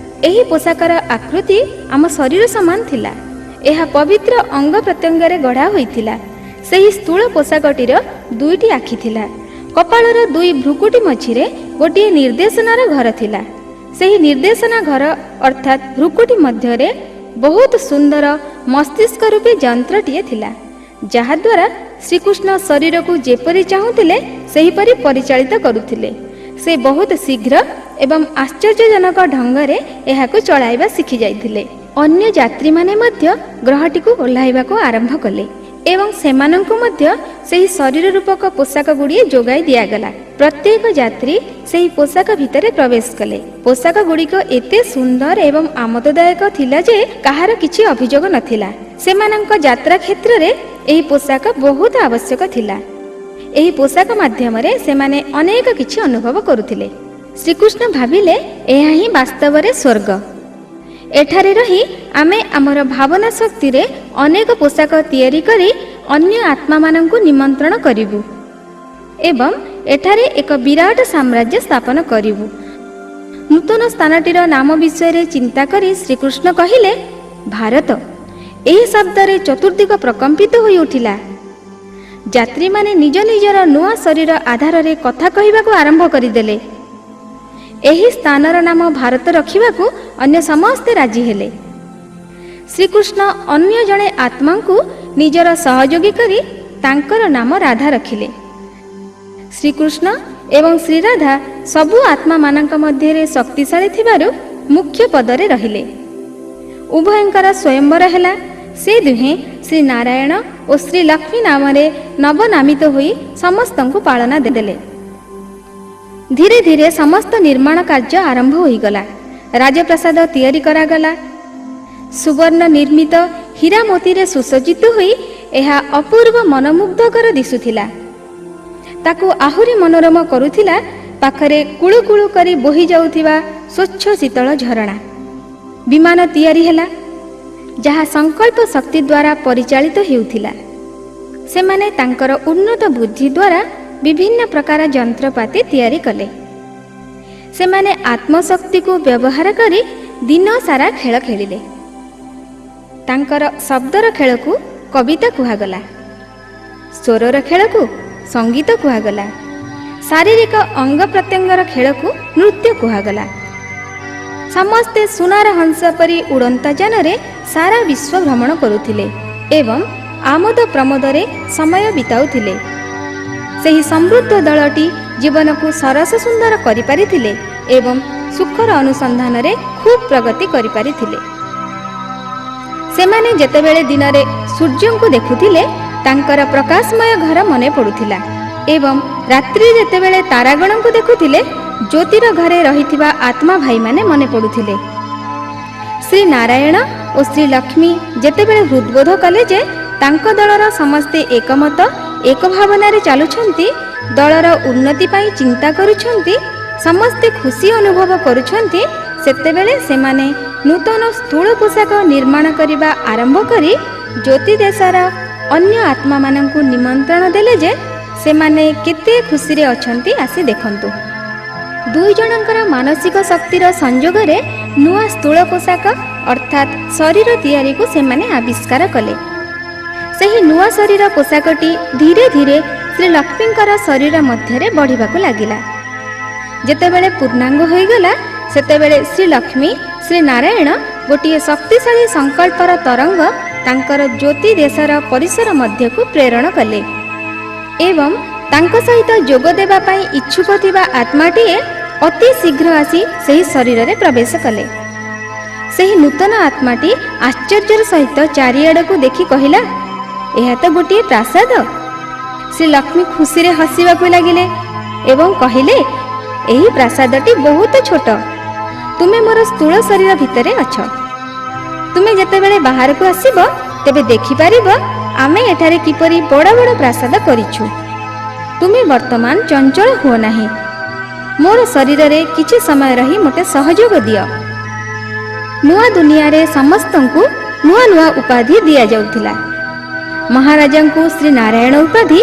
S2: ଏହି ପୋଷାକର ଆକୃତି ଆମ ଶରୀର ସମାନ ଥିଲା। ଏହା ପବିତ୍ର ଅଙ୍ଗ ପ୍ରତ୍ୟଙ୍ଗରେ ଗଢ଼ା ହୋଇଥିଲା। ସେହି ସ୍ଥୂଳ ପୋଷାକଟିର ଦୁଇଟି ଆଖି ଥିଲା। କପାଳର ଦୁଇ ଭ୍ରୁକୁଟି ମଝିରେ ଗୋଟିଏ ନିର୍ଦ୍ଦେଶନାର ଘର ଥିଲା। ସେହି ନିର୍ଦ୍ଦେଶନା ଘର ଅର୍ଥାତ୍ ଭ୍ରୁକୁଟି ମଧ୍ୟରେ ବହୁତ ସୁନ୍ଦର ମସ୍ତିଷ୍କ ରୂପୀ ଯନ୍ତ୍ରଟିଏ ଥିଲା, ଯାହାଦ୍ୱାରା ଶ୍ରୀକୃଷ୍ଣ ଶରୀରକୁ ଯେପରି ଚାହୁଁଥିଲେ ସେହିପରି ପରିଚାଳିତ କରୁଥିଲେ। ସେ ବହୁତ ଶୀଘ୍ର ଏବଂ ଆଶ୍ଚର୍ଯ୍ୟଜନକ ଢଙ୍ଗରେ ଏହାକୁ ଚଳାଇବା ଶିଖି ଯାଇଥିଲେ। ଅନ୍ୟ ଯାତ୍ରୀମାନେ ମଧ୍ୟ ଗ୍ରହଟିକୁ ଓହ୍ଲାଇବାକୁ ଆରମ୍ଭ କଲେ ଏବଂ ସେମାନଙ୍କୁ ମଧ୍ୟ ସେହି ଶରୀର ରୂପକ ପୋଷାକ ଗୁଡ଼ିଏ ଯୋଗାଇ ଦିଆଗଲା। ପ୍ରତ୍ୟେକ ଯାତ୍ରୀ ସେହି ପୋଷାକ ଭିତରେ ପ୍ରବେଶ କଲେ। ପୋଷାକ ଗୁଡ଼ିକ ଏତେ ସୁନ୍ଦର ଏବଂ ଆମୋଦଦାୟକ ଥିଲା ଯେ କାହାର କିଛି ଅଭିଯୋଗ ନଥିଲା। ସେମାନଙ୍କ ଯାତ୍ରା କ୍ଷେତ୍ରରେ ଏହି ପୋଷାକ ବହୁତ ଆବଶ୍ୟକ ଥିଲା। ଏହି ପୋଷାକ ମାଧ୍ୟମରେ ସେମାନେ ଅନେକ କିଛି ଅନୁଭବ କରୁଥିଲେ। ଶ୍ରୀକୃଷ୍ଣ ଭାବିଲେ, ଏହା ହିଁ ବାସ୍ତବରେ ସ୍ୱର୍ଗ। ଏଠାରେ ରହି ଆମେ ଆମର ଭାବନା ଶକ୍ତିରେ ଅନେକ ପୋଷାକ ତିଆରି କରି ଅନ୍ୟ ଆତ୍ମାମାନଙ୍କୁ ନିମନ୍ତ୍ରଣ କରିବୁ ଏବଂ ଏଠାରେ ଏକ ବିରାଟ ସାମ୍ରାଜ୍ୟ ସ୍ଥାପନ କରିବୁ। ନୂତନ ସ୍ଥାନଟିର ନାମ ବିଷୟରେ ଚିନ୍ତା କରି ଶ୍ରୀକୃଷ୍ଣ କହିଲେ, ଭାରତ। ଏହି ଶବ୍ଦରେ ଚତୁର୍ଦିଗ ପ୍ରକମ୍ପିତ ହୋଇ ଉଠିଲା। ଯାତ୍ରୀମାନେ ନିଜ ନିଜର ନୂଆ ଶରୀର ଆଧାରରେ କଥା କହିବାକୁ ଆରମ୍ଭ କରିଦେଲେ। ଏହି ସ୍ଥାନର ନାମ ଭାରତ ରଖିବାକୁ ଅନ୍ୟ ସମସ୍ତେ ରାଜି ହେଲେ। ଶ୍ରୀକୃଷ୍ଣ ଅନ୍ୟ ଜଣେ ଆତ୍ମାଙ୍କୁ ନିଜର ସହଯୋଗୀ କରି ତାଙ୍କର ନାମ ରାଧା ରଖିଲେ। ଶ୍ରୀକୃଷ୍ଣ ଏବଂ ଶ୍ରୀରାଧା ସବୁ ଆତ୍ମାମାନଙ୍କ ମଧ୍ୟରେ ଶକ୍ତିଶାଳୀ ଥିବାରୁ ମୁଖ୍ୟ ପଦରେ ରହିଲେ। ଉଭୟଙ୍କର ସ୍ୱୟଂବର ହେଲା। ସେ ଦୁହେଁ ଶ୍ରୀ ନାରାୟଣ ଓ ଶ୍ରୀ ଲକ୍ଷ୍ମୀ ନାମରେ ନବନାମିତ ହୋଇ ସମସ୍ତଙ୍କୁ ପାଳନା ଦେଲେ। ଧୀରେ ଧୀରେ ସମସ୍ତ ନିର୍ମାଣ କାର୍ଯ୍ୟ ଆରମ୍ଭ ହୋଇଗଲା। ରାଜପ୍ରାସାଦ ତିଆରି କରାଗଲା। ସୁବର୍ଣ୍ଣ ନିର୍ମିତ ହୀରା ମୋତିରେ ସୁସଜ୍ଜିତ ହୋଇ ଏହା ଅପୂର୍ବ ମନମୁଗ୍ଧକର ଦିଶୁଥିଲା। ତାକୁ ଆହୁରି ମନୋରମ କରୁଥିଲା ପାଖରେ କୁଳୁ କୁଳୁ କରି ବୋହି ଯାଉଥିବା ସ୍ୱଚ୍ଛ ଶୀତଳ ଝରଣା। ବିମାନ ତିଆରି ହେଲା, ଯାହା ସଂକଳ୍ପ ଶକ୍ତି ଦ୍ୱାରା ପରିଚାଳିତ ହେଉଥିଲା। ସେମାନେ ତାଙ୍କର ଉନ୍ନତ ବୁଦ୍ଧି ଦ୍ୱାରା ବିଭିନ୍ନ ପ୍ରକାର ଯନ୍ତ୍ରପାତି ତିଆରି କଲେ। ସେମାନେ ଆତ୍ମଶକ୍ତିକୁ ବ୍ୟବହାର କରି ଦିନ ସାରା ଖେଳ ଖେଳିଲେ। ତାଙ୍କର ଶବ୍ଦର ଖେଳକୁ କବିତା କୁହାଗଲା, ସ୍ୱରର ଖେଳକୁ ସଙ୍ଗୀତ କୁହାଗଲା, ଶାରୀରିକ ଅଙ୍ଗ ପ୍ରତ୍ୟଙ୍ଗର ଖେଳକୁ ନୃତ୍ୟ କୁହାଗଲା। ସମସ୍ତେ ସୁନାର ହଂସ ପରି ଉଡ଼ନ୍ତା ଯାନରେ ସାରା ବିଶ୍ୱ ଭ୍ରମଣ କରୁଥିଲେ ଏବଂ ଆମୋଦ ପ୍ରମୋଦରେ ସମୟ ବିତାଉଥିଲେ। ସେହି ସମୃଦ୍ଧ ଦଳଟି ଜୀବନକୁ ସରସ ସୁନ୍ଦର କରିପାରିଥିଲେ ଏବଂ ସୁଖର ଅନୁସନ୍ଧାନରେ ଖୁବ୍ ପ୍ରଗତି କରିପାରିଥିଲେ। ସେମାନେ ଯେତେବେଳେ ଦିନରେ ସୂର୍ଯ୍ୟଙ୍କୁ ଦେଖୁଥିଲେ, ତାଙ୍କର ପ୍ରକାଶମୟ ଘର ମନେ ପଡ଼ୁଥିଲା ଏବଂ ରାତ୍ରିରେ ଯେତେବେଳେ ତାରାଗଣଙ୍କୁ ଦେଖୁଥିଲେ, ଜ୍ୟୋତିର ଘରେ ରହିଥିବା ଆତ୍ମା ଭାଇମାନେ ମନେ ପଡ଼ୁଥିଲେ। ଶ୍ରୀ ନାରାୟଣ ଓ ଶ୍ରୀ ଲକ୍ଷ୍ମୀ ଯେତେବେଳେ ହୃଦବୋଧ କଲେ ଯେ ତାଙ୍କ ଦଳର ସମସ୍ତେ ଏକମତ, ଏକ ଭାବନାରେ ଚାଲୁଛନ୍ତି, ଦଳର ଉନ୍ନତି ପାଇଁ ଚିନ୍ତା କରୁଛନ୍ତି, ସମସ୍ତେ ଖୁସି ଅନୁଭବ କରୁଛନ୍ତି, ସେତେବେଳେ ସେମାନେ ନୂତନ ସ୍ଥୂଳ ପୋଷାକ ନିର୍ମାଣ କରିବା ଆରମ୍ଭ କରି ଜ୍ୟୋତି ଦେଶର ଅନ୍ୟ ଆତ୍ମାମାନଙ୍କୁ ନିମନ୍ତ୍ରଣ ଦେଲେ ଯେ ସେମାନେ କେତେ ଖୁସିରେ ଅଛନ୍ତି, ଆସି ଦେଖନ୍ତୁ। ଦୁଇ ଜଣଙ୍କର ମାନସିକ ଶକ୍ତିର ସଂଯୋଗରେ ନୂଆ ସ୍ଥୂଳ ପୋଷାକ ଅର୍ଥାତ୍ ଶରୀର ତିଆରିକୁ ସେମାନେ ଆବିଷ୍କାର କଲେ। ସେହି ନୂଆ ଶରୀର ପୋଷାକଟି ଧୀରେ ଧୀରେ ଶ୍ରୀ ଲକ୍ଷ୍ମୀଙ୍କର ଶରୀର ମଧ୍ୟରେ ବଢ଼ିବାକୁ ଲାଗିଲା। ଯେତେବେଳେ ପୂର୍ଣ୍ଣାଙ୍ଗ ହୋଇଗଲା, ସେତେବେଳେ ଶ୍ରୀ ଲକ୍ଷ୍ମୀ ଶ୍ରୀ ନାରାୟଣ ଗୋଟିଏ ଶକ୍ତିଶାଳୀ ସଂକଳ୍ପର ତରଙ୍ଗ ତାଙ୍କର ଜ୍ୟୋତି ଦେଶର ପରିସର ମଧ୍ୟକୁ ପ୍ରେରଣ କଲେ ଏବଂ ତାଙ୍କ ସହିତ ଯୋଗ ଦେବା ପାଇଁ ଇଚ୍ଛୁକ ଥିବା ଆତ୍ମାଟିଏ ଅତି ଶୀଘ୍ର ଆସି ସେହି ଶରୀରରେ ପ୍ରବେଶ କଲେ। ସେହି ନୂତନ ଆତ୍ମାଟି ଆଶ୍ଚର୍ଯ୍ୟର ସହିତ ଚାରିଆଡ଼କୁ ଦେଖି କହିଲା, ଏହା ତ ଗୋଟିଏ ପ୍ରାସାଦ। ଶ୍ରୀ ଲକ୍ଷ୍ମୀ ଖୁସିରେ ହସିବାକୁ ଲାଗିଲେ ଏବଂ କହିଲେ, ଏହି ପ୍ରାସାଦଟି ବହୁତ ଛୋଟ। ତୁମେ ମୋର ସ୍ଥୂଳ ଶରୀର ଭିତରେ ଅଛ। ତୁମେ ଯେତେବେଳେ ବାହାରକୁ ଆସିବ, ତେବେ ଦେଖିପାରିବ ଆମେ ଏଠାରେ କିପରି ବଡ଼ ବଡ଼ ପ୍ରାସାଦ କରିଛୁ। ତୁମେ ବର୍ତ୍ତମାନ ଚଞ୍ଚଳ ହୁଅ ନାହିଁ। ମୋର ଶରୀରରେ କିଛି ସମୟ ରହି ମୋତେ ସହଯୋଗ ଦିଅ। ନୂଆ ଦୁନିଆରେ ସମସ୍ତଙ୍କୁ ନୂଆ ନୂଆ ଉପାଧି ଦିଆଯାଉଥିଲା। ମହାରାଜାଙ୍କୁ ଶ୍ରୀ ନାରାୟଣ ଉପାଧି,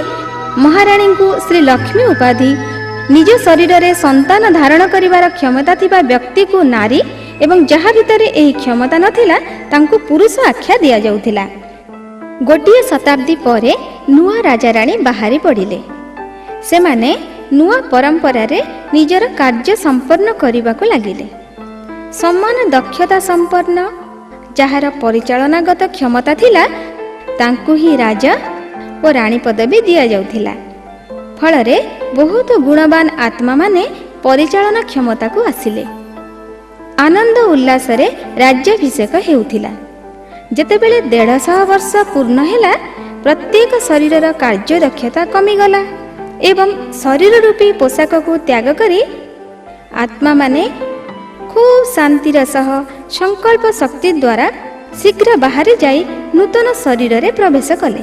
S2: ମହାରାଣୀଙ୍କୁ ଶ୍ରୀ ଲକ୍ଷ୍ମୀ ଉପାଧି, ନିଜ ଶରୀରରେ ସନ୍ତାନ ଧାରଣ କରିବାର କ୍ଷମତା ଥିବା ବ୍ୟକ୍ତିକୁ ନାରୀ ଏବଂ ଯାହା ଭିତରେ ଏହି କ୍ଷମତା ନଥିଲା ତାଙ୍କୁ ପୁରୁଷ ଆଖ୍ୟା ଦିଆଯାଉଥିଲା। ଗୋଟିଏ ଶତାବ୍ଦୀ ପରେ ନୂଆ ରାଜାରାଣୀ ବାହାରି ପଡ଼ିଲେ। ସେମାନେ ନୂଆ ପରମ୍ପରାରେ ନିଜର କାର୍ଯ୍ୟ ସମ୍ପନ୍ନ କରିବାକୁ ଲାଗିଲେ। ସମାନ ଦକ୍ଷତା ସମ୍ପନ୍ନ ଯାହାର ପରିଚାଳନାଗତ କ୍ଷମତା ଥିଲା, ତାଙ୍କୁ ହିଁ ରାଜା ଓ ରାଣୀ ପଦବୀ ଦିଆଯାଉଥିଲା। ଫଳରେ ବହୁତ ଗୁଣବାନ ଆତ୍ମାମାନେ ପରିଚାଳନା କ୍ଷମତାକୁ ଆସିଲେ। ଆନନ୍ଦ ଉଲ୍ଲାସରେ ରାଜ୍ୟାଭିଷେକ ହେଉଥିଲା। ଯେତେବେଳେ 150 ବର୍ଷ ପୂର୍ଣ୍ଣ ହେଲା, ପ୍ରତ୍ୟେକ ଶରୀରର କାର୍ଯ୍ୟଦକ୍ଷତା କମିଗଲା ଏବଂ ଶରୀର ରୂପୀ ପୋଷାକକୁ ତ୍ୟାଗ କରି ଆତ୍ମାମାନେ ଖୁବ୍ ଶାନ୍ତିର ସହ ସଂକଳ୍ପ ଶକ୍ତି ଦ୍ୱାରା ଶୀଘ୍ର ବାହାରି ଯାଇ ନୂତନ ଶରୀରରେ ପ୍ରବେଶ କଲେ।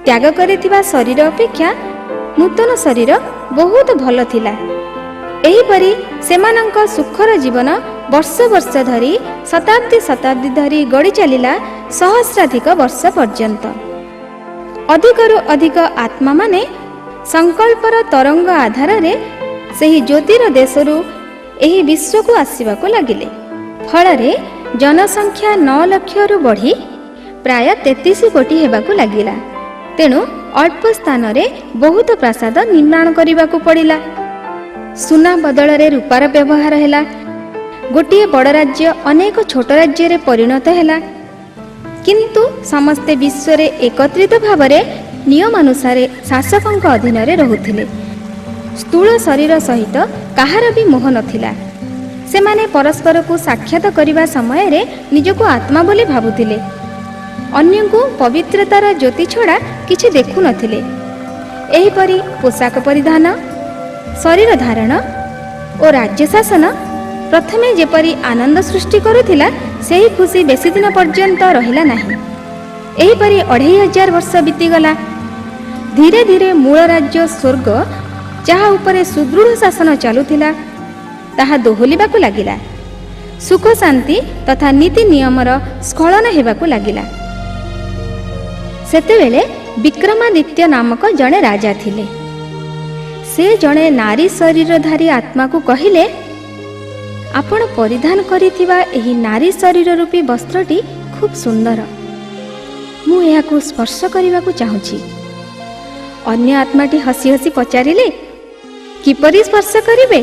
S2: ତ୍ୟାଗ କରିଥିବା ଶରୀର ଅପେକ୍ଷା ନୂତନ ଶରୀର ବହୁତ ଭଲ ଥିଲା। ଏହିପରି ସେମାନଙ୍କ ସୁଖର ଜୀବନ ବର୍ଷ ବର୍ଷ ଧରି, ଶତାବ୍ଦୀ ଶତାବ୍ଦୀ ଧରି ଗଡ଼ି ଚାଲିଲା, ସହସ୍ରାଧିକ ବର୍ଷ ପର୍ଯ୍ୟନ୍ତ। ଅଧିକରୁ ଅଧିକ ଆତ୍ମାମାନେ ସଂକଳ୍ପର ତରଙ୍ଗ ଆଧାରରେ ସେହି ଜ୍ୟୋତିର ଦେଶରୁ ଏହି ବିଶ୍ୱକୁ ଆସିବାକୁ ଲାଗିଲେ। ଫଳରେ ଜନସଂଖ୍ୟା 9 ଲକ୍ଷରୁ ବଢ଼ି ପ୍ରାୟ 33 କୋଟି ହେବାକୁ ଲାଗିଲା। ତେଣୁ ଅଳ୍ପ ସ୍ଥାନରେ ବହୁତ ପ୍ରାସାଦ ନିର୍ମାଣ କରିବାକୁ ପଡ଼ିଲା। ସୁନା ବଦଳରେ ରୂପାର ବ୍ୟବହାର ହେଲା। ଗୋଟିଏ ବଡ଼ ରାଜ୍ୟ ଅନେକ ଛୋଟ ରାଜ୍ୟରେ ପରିଣତ ହେଲା। କିନ୍ତୁ ସମସ୍ତେ ବିଶ୍ୱରେ ଏକତ୍ରିତ ଭାବରେ ନିୟମାନୁସାରେ ଶାସକଙ୍କ ଅଧୀନରେ ରହୁଥିଲେ। ସ୍ଥୂଳ ଶରୀର ସହିତ କାହାର ବି ମୋହ ନଥିଲା। ସେମାନେ ପରସ୍ପରକୁ ସାକ୍ଷାତ କରିବା ସମୟରେ ନିଜକୁ ଆତ୍ମା ବୋଲି ଭାବୁଥିଲେ। ଅନ୍ୟଙ୍କୁ ପବିତ୍ରତାର ଜ୍ୟୋତି ଛଡ଼ା କିଛି ଦେଖୁନଥିଲେ। ଏହିପରି ପୋଷାକ ପରିଧାନ, ଶରୀର ଧାରଣ ଓ ରାଜ୍ୟ ଶାସନ ପ୍ରଥମେ ଯେପରି ଆନନ୍ଦ ସୃଷ୍ଟି କରୁଥିଲା, ସେହି ଖୁସି ବେଶୀ ଦିନ ପର୍ଯ୍ୟନ୍ତ ରହିଲା ନାହିଁ। ଏହିପରି 2500 ବର୍ଷ ବିତିଗଲା। ଧୀରେ ଧୀରେ ମୂଳ ରାଜ୍ୟ ସ୍ୱର୍ଗ, ଯାହା ଉପରେ ସୁଦୃଢ଼ ଶାସନ ଚାଲୁଥିଲା, ତାହା ଦୋହଲିବାକୁ ଲାଗିଲା। ସୁଖ ଶାନ୍ତି ତଥା ନୀତି ନିୟମର ସ୍ଖଳନ ହେବାକୁ ଲାଗିଲା। ସେତେବେଳେ ବିକ୍ରମାଦିତ୍ୟ ନାମକ ଜଣେ ରାଜା ଥିଲେ। ସେ ଜଣେ ନାରୀ ଶରୀରଧାରୀ ଆତ୍ମାକୁ କହିଲେ, ଆପଣ ପରିଧାନ କରିଥିବା ଏହି ନାରୀ ଶରୀର ରୂପୀ ବସ୍ତ୍ରଟି ଖୁବ୍ ସୁନ୍ଦର। ମୁଁ ଏହାକୁ ସ୍ପର୍ଶ କରିବାକୁ ଚାହୁଁଛି। ଅନ୍ୟ ଆତ୍ମାଟି ହସି ହସି ପଚାରିଲେ, କିପରି ସ୍ପର୍ଶ କରିବେ?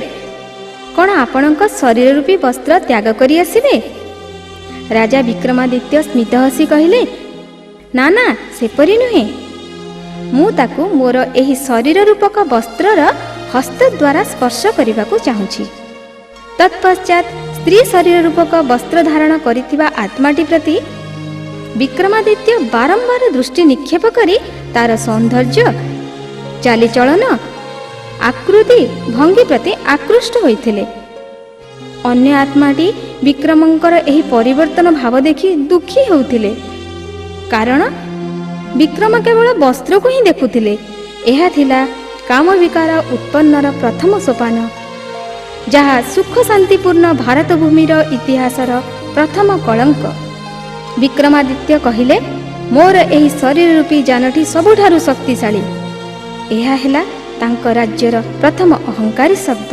S2: କ'ଣ ଆପଣଙ୍କ ଶରୀର ରୂପୀ ବସ୍ତ୍ର ତ୍ୟାଗ କରି ଆସିବେ? ରାଜା ବିକ୍ରମାଦିତ୍ୟ ସ୍ମିତ ହସି କହିଲେ, ନା ନା, ସେପରି ନୁହେଁ। ମୁଁ ତାକୁ ମୋର ଏହି ଶରୀର ରୂପକ ବସ୍ତ୍ରର ହସ୍ତ ଦ୍ୱାରା ସ୍ପର୍ଶ କରିବାକୁ ଚାହୁଁଛି। ତତ୍ପଶ୍ଚାତ ସ୍ତ୍ରୀ ଶରୀର ରୂପକ ବସ୍ତ୍ର ଧାରଣ କରିଥିବା ଆତ୍ମାଟି ପ୍ରତି ବିକ୍ରମାଦିତ୍ୟ ବାରମ୍ବାର ଦୃଷ୍ଟି ନିକ୍ଷେପ କରି ତାର ସୌନ୍ଦର୍ଯ୍ୟ, ଚାଲିଚଳନ, ଆକୃତି ଭଙ୍ଗୀ ପ୍ରତି ଆକୃଷ୍ଟ ହୋଇଥିଲେ। ଅନ୍ୟ ଆତ୍ମାଟି ବିକ୍ରମଙ୍କର ଏହି ପରିବର୍ତ୍ତନ ଭାବ ଦେଖି ଦୁଃଖୀ ହେଉଥିଲେ, କାରଣ ବିକ୍ରମ କେବଳ ବସ୍ତ୍ରକୁ ହିଁ ଦେଖୁଥିଲେ। ଏହା ଥିଲା କାମବିକାର ଉତ୍ପନ୍ନର ପ୍ରଥମ ସୋପାନ, ଯାହା ସୁଖ ଶାନ୍ତିପୂର୍ଣ୍ଣ ଭାରତ ଭୂମିର ଇତିହାସର ପ୍ରଥମ କଳଙ୍କ। ବିକ୍ରମାଦିତ୍ୟ କହିଲେ, ମୋର ଏହି ଶରୀର ରୂପୀ ଯାନଟି ସବୁଠାରୁ ଶକ୍ତିଶାଳୀ। ଏହା ହେଲା ତାଙ୍କ ରାଜ୍ୟର ପ୍ରଥମ ଅହଙ୍କାରୀ ଶବ୍ଦ।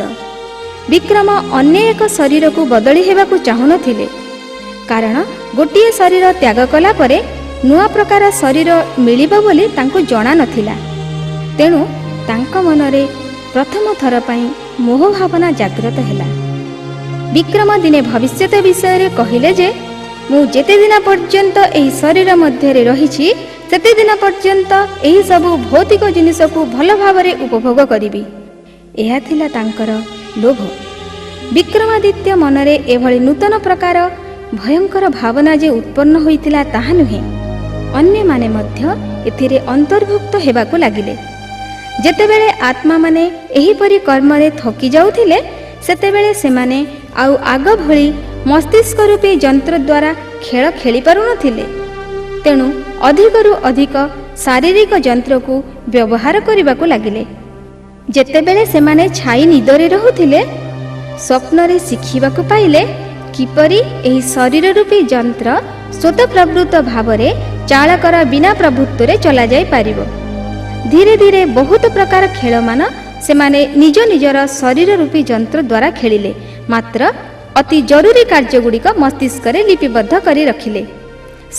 S2: ବିକ୍ରମ ଅନ୍ୟ ଏକ ଶରୀରକୁ ବଦଳି ହେବାକୁ ଚାହୁଁନଥିଲେ, କାରଣ ଗୋଟିଏ ଶରୀର ତ୍ୟାଗ କଲା ପରେ ନୂଆ ପ୍ରକାର ଶରୀର ମିଳିବ ବୋଲି ତାଙ୍କୁ ଜଣା ନଥିଲା। ତେଣୁ ତାଙ୍କ ମନରେ ପ୍ରଥମ ଥର ପାଇଁ ମୋହ ଭାବନା ଜାଗ୍ରତ ହେଲା। ବିକ୍ରମ ଦିନେ ଭବିଷ୍ୟତ ବିଷୟରେ କହିଲେ ଯେ ମୁଁ ଯେତେଦିନ ପର୍ଯ୍ୟନ୍ତ ଏହି ଶରୀର ମଧ୍ୟରେ ରହିଛି, ସେତେଦିନ ପର୍ଯ୍ୟନ୍ତ ଏହିସବୁ ଭୌତିକ ଜିନିଷକୁ ଭଲ ଭାବରେ ଉପଭୋଗ କରିବି। ଏହା ଥିଲା ତାଙ୍କର ଲୋଭ। ବିକ୍ରମାଦିତ୍ୟ ମନରେ ଏଭଳି ନୂତନ ପ୍ରକାର ଭୟଙ୍କର ଭାବନା ଯେ ଉତ୍ପନ୍ନ ହୋଇଥିଲା ତାହା ନୁହେଁ, ଅନ୍ୟମାନେ ମଧ୍ୟ ଏଥିରେ ଅନ୍ତର୍ଭୁକ୍ତ ହେବାକୁ ଲାଗିଲେ। ଯେତେବେଳେ ଆତ୍ମାମାନେ ଏହିପରି କର୍ମରେ ଥକି ଯାଉଥିଲେ, ସେତେବେଳେ ସେମାନେ ଆଉ ଆଗ ଭଳି ମସ୍ତିଷ୍କ ରୂପୀ ଯନ୍ତ୍ର ଦ୍ୱାରା ଖେଳ ଖେଳି ପାରୁନଥିଲେ। ତେଣୁ ଅଧିକରୁ ଅଧିକ ଶାରୀରିକ ଯନ୍ତ୍ରକୁ ବ୍ୟବହାର କରିବାକୁ ଲାଗିଲେ। ଯେତେବେଳେ ସେମାନେ ଛାଇ ନିଦରେ ରହୁଥିଲେ, ସ୍ୱପ୍ନରେ ଶିଖିବାକୁ ପାଇଲେ କିପରି ଏହି ଶରୀର ରୂପୀ ଯନ୍ତ୍ର ସ୍ୱତଃପ୍ରବୃତ୍ତ ଭାବରେ ଚାଳକର ବିନା ପ୍ରଭୁତ୍ୱରେ ଚଲାଯାଇପାରିବ। ଧୀରେ ଧୀରେ ବହୁତ ପ୍ରକାର ଖେଳମାନ ସେମାନେ ନିଜ ନିଜର ଶରୀର ରୂପୀ ଯନ୍ତ୍ର ଦ୍ୱାରା ଖେଳିଲେ, ମାତ୍ର ଅତି ଜରୁରୀ କାର୍ଯ୍ୟଗୁଡ଼ିକ ମସ୍ତିଷ୍କରେ ଲିପିବଦ୍ଧ କରି ରଖିଲେ।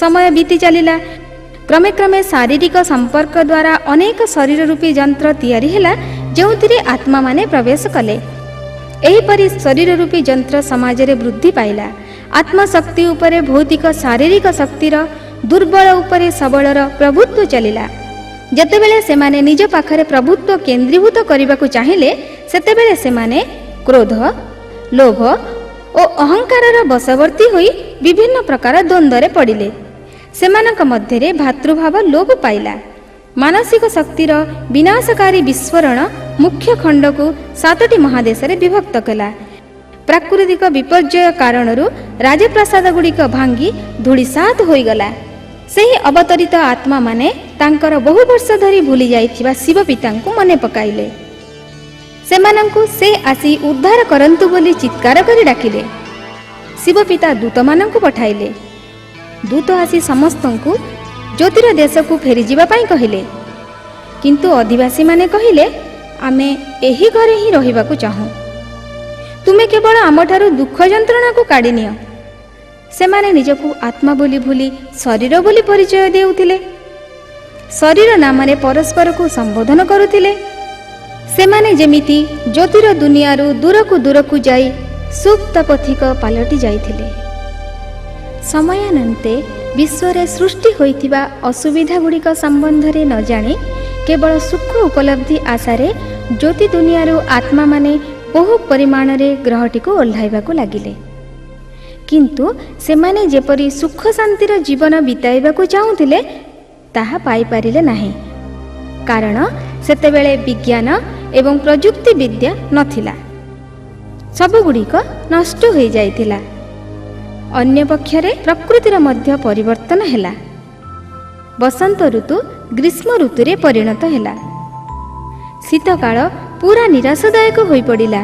S2: ସମୟ ବିତି ଚାଲିଲା। କ୍ରମେ କ୍ରମେ ଶାରୀରିକ ସମ୍ପର୍କ ଦ୍ୱାରା ଅନେକ ଶରୀର ରୂପୀ ଯନ୍ତ୍ର ତିଆରି ହେଲା, ଯେଉଁଥିରେ ଆତ୍ମାମାନେ ପ୍ରବେଶ କଲେ। ଏହିପରି ଶରୀର ରୂପୀ ଯନ୍ତ୍ର ସମାଜରେ ବୃଦ୍ଧି ପାଇଲା। ଆତ୍ମଶକ୍ତି ଉପରେ ଭୌତିକ ଶାରୀରିକ ଶକ୍ତିର, ଦୁର୍ବଳ ଉପରେ ସବଳର ପ୍ରଭୁତ୍ୱ ଚାଲିଲା। ଯେତେବେଳେ ସେମାନେ ନିଜ ପାଖରେ ପ୍ରଭୁତ୍ୱ କେନ୍ଦ୍ରୀଭୂତ କରିବାକୁ ଚାହିଁଲେ, ସେତେବେଳେ ସେମାନେ କ୍ରୋଧ, ଲୋଭ ଓ ଅହଙ୍କାରର ବଶବର୍ତ୍ତୀ ହୋଇ ବିଭିନ୍ନ ପ୍ରକାର ଦ୍ୱନ୍ଦ୍ୱରେ ପଡ଼ିଲେ। ସେମାନଙ୍କ ମଧ୍ୟରେ ଭାତୃଭାବ ଲୋପ ପାଇଲା। ମାନସିକ ଶକ୍ତିର ବିନାଶକାରୀ ବିସ୍ଫୋରଣ ମୁଖ୍ୟ ଖଣ୍ଡକୁ 7ଟି ମହାଦେଶରେ ବିଭକ୍ତ କଲା। ପ୍ରାକୃତିକ ବିପର୍ଯ୍ୟୟ କାରଣରୁ ରାଜପ୍ରାସାଦଗୁଡ଼ିକ ଭାଙ୍ଗି ଧୂଳିସାତ ହୋଇଗଲା। ସେହି ଅବତରିତ ଆତ୍ମାମାନେ ତାଙ୍କର ବହୁ ବର୍ଷ ଧରି ଭୁଲି ଯାଇଥିବା ଶିବ ପିତାଙ୍କୁ ମନେ ପକାଇଲେ। ସେମାନଙ୍କୁ ସେ ଆସି ଉଦ୍ଧାର କରନ୍ତୁ ବୋଲି ଚିତ୍କାର କରି ଡାକିଲେ। ଶିବ ପିତା ଦୂତମାନଙ୍କୁ ପଠାଇଲେ। ଦୂତ ଆସି ସମସ୍ତଙ୍କୁ ଜ୍ୟୋତିର ଦେଶକୁ ଫେରିଯିବା ପାଇଁ କହିଲେ। କିନ୍ତୁ ଅଧିବାସୀମାନେ କହିଲେ, ଆମେ ଏହି ଘରେ ହିଁ ରହିବାକୁ ଚାହୁଁ। ତୁମେ କେବଳ ଆମଠାରୁ ଦୁଃଖ ଯନ୍ତ୍ରଣାକୁ କାଢ଼ି ନିଅ। ସେମାନେ ନିଜକୁ ଆତ୍ମା ବୋଲି ଭୁଲି ଶରୀର ବୋଲି ପରିଚୟ ଦେଉଥିଲେ। ଶରୀର ନାମରେ ପରସ୍ପରକୁ ସମ୍ବୋଧନ କରୁଥିଲେ। ସେମାନେ ଯେମିତି ଜ୍ୟୋତିର ଦୁନିଆରୁ ଦୂରକୁ ଦୂରକୁ ଯାଇ ସୁପ୍ତ ପଥିକ ପାଲଟି ଯାଇଥିଲେ। ସମୟାନନ୍ତେ ବିଶ୍ୱରେ ସୃଷ୍ଟି ହୋଇଥିବା ଅସୁବିଧାଗୁଡ଼ିକ ସମ୍ବନ୍ଧରେ ନ ଜାଣି କେବଳ ସୁଖ ଉପଲବ୍ଧି ଆଶାରେ ଜ୍ୟୋତି ଦୁନିଆରୁ ଆତ୍ମାମାନେ ବହୁ ପରିମାଣରେ ଗ୍ରହଟିକୁ ଓହ୍ଲାଇବାକୁ ଲାଗିଲେ। କିନ୍ତୁ ସେମାନେ ଯେପରି ସୁଖ ଶାନ୍ତିର ଜୀବନ ବିତାଇବାକୁ ଚାହୁଁଥିଲେ, ତାହା ପାଇପାରିଲେ ନାହିଁ, କାରଣ ସେତେବେଳେ ବିଜ୍ଞାନ ଏବଂ ପ୍ରଯୁକ୍ତି ବିଦ୍ୟା ନଥିଲା। ସବୁଗୁଡ଼ିକ ନଷ୍ଟ ହୋଇଯାଇଥିଲା। ଅନ୍ୟପକ୍ଷରେ ପ୍ରକୃତିର ମଧ୍ୟ ପରିବର୍ତ୍ତନ ହେଲା। ବସନ୍ତ ଋତୁ ଗ୍ରୀଷ୍ମ ଋତୁରେ ପରିଣତ ହେଲା। ଶୀତକାଳ ପୁରା ନିରାଶଦାୟକ ହୋଇପଡ଼ିଲା।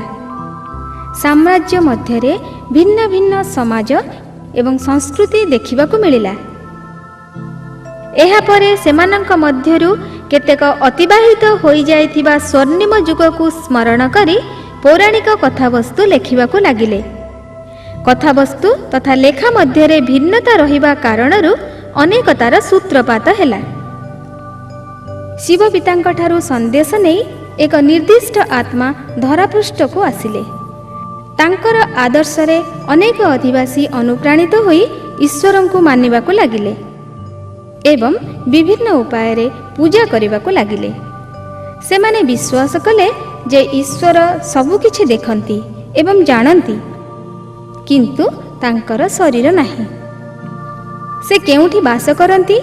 S2: ସାମ୍ରାଜ୍ୟ ମଧ୍ୟରେ ଭିନ୍ନ ଭିନ୍ନ ସମାଜ ଏବଂ ସଂସ୍କୃତି ଦେଖିବାକୁ ମିଳିଲା। ଏହାପରେ ସେମାନଙ୍କ ମଧ୍ୟରୁ କେତେକ ଅତିବାହିତ ହୋଇଯାଇଥିବା ସ୍ୱର୍ଣ୍ଣିମ ଯୁଗକୁ ସ୍ମରଣ କରି ପୌରାଣିକ କଥାବସ୍ତୁ ଲେଖିବାକୁ ଲାଗିଲେ। କଥାବସ୍ତୁ ତଥା ଲେଖା ମଧ୍ୟରେ ଭିନ୍ନତା ରହିବା କାରଣରୁ ଅନେକତାର ସୂତ୍ରପାତ ହେଲା। ଶିବ ପିତାଙ୍କଠାରୁ ସନ୍ଦେଶ ନେଇ ଏକ ନିର୍ଦ୍ଦିଷ୍ଟ ଆତ୍ମା ଧରାପୃଷ୍ଠକୁ ଆସିଲେ। ତାଙ୍କର ଆଦର୍ଶରେ ଅନେକ ଅଧିବାସୀ ଅନୁପ୍ରାଣିତ ହୋଇ ଈଶ୍ୱରଙ୍କୁ ମାନିବାକୁ ଲାଗିଲେ ଏବଂ ବିଭିନ୍ନ ଉପାୟରେ ପୂଜା କରିବାକୁ ଲାଗିଲେ। ସେମାନେ ବିଶ୍ୱାସ କଲେ ଯେ ଈଶ୍ୱର ସବୁକିଛି ଦେଖନ୍ତି ଏବଂ ଜାଣନ୍ତି, କିନ୍ତୁ ତାଙ୍କର ଶରୀର ନାହିଁ। ସେ କେଉଁଠି ବାସ କରନ୍ତି,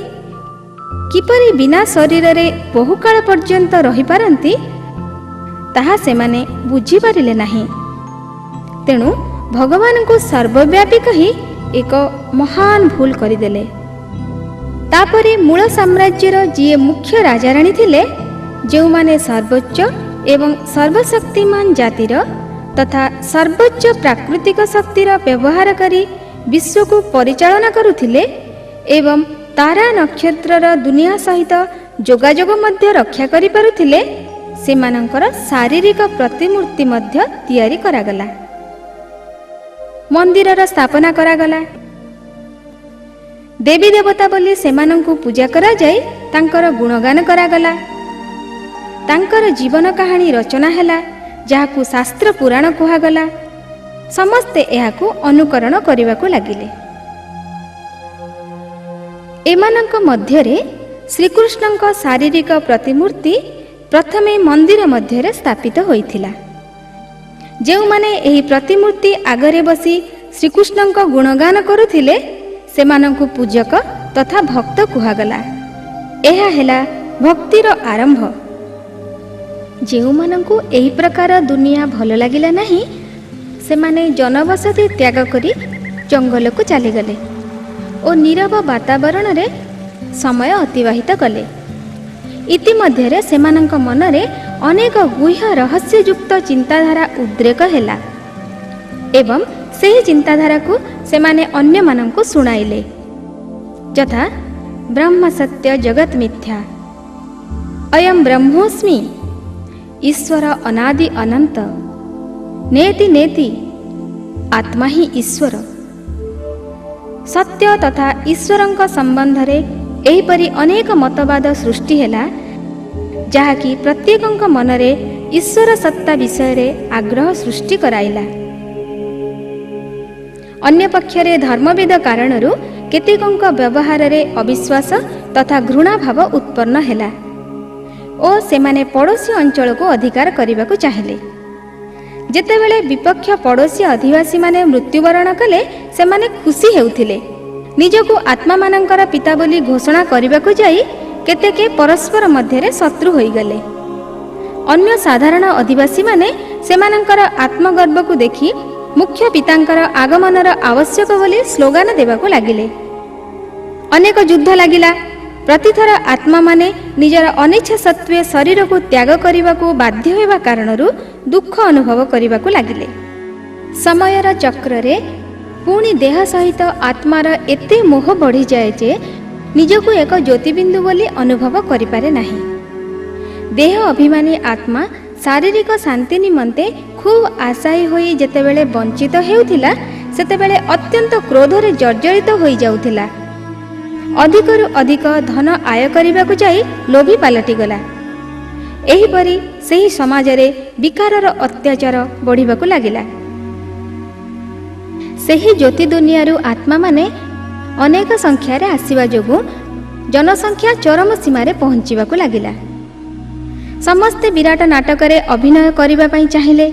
S2: କିପରି ବିନା ଶରୀରରେ ବହୁକାଳ ପର୍ଯ୍ୟନ୍ତ ରହିପାରନ୍ତି, ତାହା ସେମାନେ ବୁଝିପାରିଲେ ନାହିଁ। ତେଣୁ ଭଗବାନଙ୍କୁ ସର୍ବବ୍ୟାପୀ କହି ଏକ ମହାନ ଭୁଲ କରିଦେଲେ। ତାପରେ ମୂଳ ସାମ୍ରାଜ୍ୟର ଯିଏ ମୁଖ୍ୟ ରାଜାରାଣୀ ଥିଲେ, ଯେଉଁମାନେ ସର୍ବୋଚ୍ଚ ଏବଂ ସର୍ବଶକ୍ତିମାନ ଜାତିର ତଥା ସର୍ବୋଚ୍ଚ ପ୍ରାକୃତିକ ଶକ୍ତିର ବ୍ୟବହାର କରି ବିଶ୍ୱକୁ ପରିଚାଳନା କରୁଥିଲେ ଏବଂ ତାରା ନକ୍ଷତ୍ରର ଦୁନିଆ ସହିତ ଯୋଗାଯୋଗ ମଧ୍ୟ ରକ୍ଷା କରିପାରୁଥିଲେ, ସେମାନଙ୍କର ଶାରୀରିକ ପ୍ରତିମୂର୍ତ୍ତି ମଧ୍ୟ ତିଆରି କରାଗଲା। ମନ୍ଦିରର ସ୍ଥାପନା କରାଗଲା। ଦେବୀ ଦେବତା ବୋଲି ସେମାନଙ୍କୁ ପୂଜା କରାଯାଇ ତାଙ୍କର ଗୁଣଗାନ କରାଗଲା। ତାଙ୍କର ଜୀବନ କାହାଣୀ ରଚନା ହେଲା, ଯାହାକୁ ଶାସ୍ତ୍ର ପୁରାଣ କୁହାଗଲା। ସମସ୍ତେ ଏହାକୁ ଅନୁକରଣ କରିବାକୁ ଲାଗିଲେ। ଏମାନଙ୍କ ମଧ୍ୟରେ ଶ୍ରୀକୃଷ୍ଣଙ୍କ ଶାରୀରିକ ପ୍ରତିମୂର୍ତ୍ତି ପ୍ରଥମେ ମନ୍ଦିର ମଧ୍ୟରେ ସ୍ଥାପିତ ହୋଇଥିଲା। ଯେଉଁମାନେ ଏହି ପ୍ରତିମୂର୍ତ୍ତି ଆଗରେ ବସି ଶ୍ରୀକୃଷ୍ଣଙ୍କ ଗୁଣଗାନ କରୁଥିଲେ, ସେମାନଙ୍କୁ ପୂଜକ ତଥା ଭକ୍ତ କୁହାଗଲା। ଏହା ହେଲା ଭକ୍ତିର ଆରମ୍ଭ। ଯେଉଁମାନଙ୍କୁ ଏହି ପ୍ରକାର ଦୁନିଆ ଭଲ ଲାଗିଲା ନାହିଁ, ସେମାନେ ଜନବସତି ତ୍ୟାଗ କରି ଜଙ୍ଗଲକୁ ଚାଲିଗଲେ ଓ ନୀରବ ବାତାବରଣରେ ସମୟ ଅତିବାହିତ କଲେ। ଇତିମଧ୍ୟରେ ସେମାନଙ୍କ ମନରେ ଅନେକ ଗୁହ୍ୟ ରହସ୍ୟଯୁକ୍ତ ଚିନ୍ତାଧାରା ଉଦ୍ରେକ ହେଲା ଏବଂ ସେହି ଚିନ୍ତାଧାରାକୁ ସେମାନେ ଅନ୍ୟମାନଙ୍କୁ ଶୁଣାଇଲେ, ଯଥା ବ୍ରହ୍ମ ସତ୍ୟ ଜଗତ ମିଥ୍ୟା, ଅୟಂ ବ୍ରହ୍ମୋସ୍ମି, ଈଶ୍ୱର ଅନାଦି ଅନନ୍ତ, ନେତି ନେତି, ଆତ୍ମା ହିଁ ଈଶ୍ୱର। ସତ୍ୟ ତଥା ଈଶ୍ୱରଙ୍କ ସମ୍ବନ୍ଧରେ ଏହିପରି ଅନେକ ମତବାଦ ସୃଷ୍ଟି ହେଲା, ଯାହାକି ପ୍ରତ୍ୟେକଙ୍କ ମନରେ ଈଶ୍ୱର ସତ୍ତା ବିଷୟରେ ଆଗ୍ରହ ସୃଷ୍ଟି କରାଇଲା। ଅନ୍ୟପକ୍ଷରେ ଧର୍ମଭେଦ କାରଣରୁ କେତେକଙ୍କ ବ୍ୟବହାରରେ ଅବିଶ୍ୱାସ ତଥା ଘୃଣାଭାବ ଉତ୍ପନ୍ନ ହେଲା ଓ ସେମାନେ ପଡ଼ୋଶୀ ଅଞ୍ଚଳକୁ ଅଧିକାର କରିବାକୁ ଚାହିଁଲେ। ଯେତେବେଳେ ବିପକ୍ଷ ପଡ଼ୋଶୀ ଅଧିବାସୀମାନେ ମୃତ୍ୟୁବରଣ କଲେ, ସେମାନେ ଖୁସି ହେଉଥିଲେ। ନିଜକୁ ଆତ୍ମାମାନଙ୍କର ପିତା ବୋଲି ଘୋଷଣା କରିବାକୁ ଯାଇ କେତେକେ ପରସ୍ପର ମଧ୍ୟରେ ଶତ୍ରୁ ହୋଇଗଲେ। ଅନ୍ୟ ସାଧାରଣ ଅଧିବାସୀମାନେ ସେମାନଙ୍କର ଆତ୍ମଗର୍ବକୁ ଦେଖି ମୁଖ୍ୟ ପିତାଙ୍କର ଆଗମନର ଆବଶ୍ୟକ ବୋଲି ସ୍ଲୋଗାନ ଦେବାକୁ ଲାଗିଲେ। ଅନେକ ଯୁଦ୍ଧ ଲାଗିଲା। ପ୍ରତିଥର ଆତ୍ମାମାନେ ନିଜର ଅନିଚ୍ଛା ସତ୍ତ୍ୱେ ଶରୀରକୁ ତ୍ୟାଗ କରିବାକୁ ବାଧ୍ୟ ହେବା କାରଣରୁ ଦୁଃଖ ଅନୁଭବ କରିବାକୁ ଲାଗିଲେ। ସମୟର ଚକ୍ରରେ ପୁଣି ଦେହ ସହିତ ଆତ୍ମାର ଏତେ ମୋହ ବଢ଼ିଯାଏ ଯେ ନିଜକୁ ଏକ ଜ୍ୟୋତିବିନ୍ଦୁ ବୋଲି ଅନୁଭବ କରିପାରେ ନାହିଁ। ଦେହ ଅଭିମାନୀ ଆତ୍ମା ଶାରୀରିକ ଶାନ୍ତି ନିମନ୍ତେ ଖୁବ୍ ଆଶାୟୀ ହୋଇ ଯେତେବେଳେ ବଞ୍ଚିତ ହେଉଥିଲା, ସେତେବେଳେ ଅତ୍ୟନ୍ତ କ୍ରୋଧରେ ଜର୍ଜରିତ ହୋଇଯାଉଥିଲା। ଅଧିକରୁ ଅଧିକ ଧନ ଆୟ କରିବାକୁ ଯାଇ ଲୋଭୀ ପାଲଟିଗଲା। ଏହିପରି ସେହି ସମାଜରେ ବିକାରର ଅତ୍ୟାଚାର ବଢ଼ିବାକୁ ଲାଗିଲା। ସେହି ଜ୍ୟୋତି ଦୁନିଆରୁ ଆତ୍ମାମାନେ ଅନେକ ସଂଖ୍ୟାରେ ଆସିବା ଯୋଗୁଁ ଜନସଂଖ୍ୟା ଚରମ ସୀମାରେ ପହଞ୍ଚିବାକୁ ଲାଗିଲା। ସମସ୍ତେ ବିରାଟ ନାଟକରେ ଅଭିନୟ କରିବା ପାଇଁ ଚାହିଁଲେ।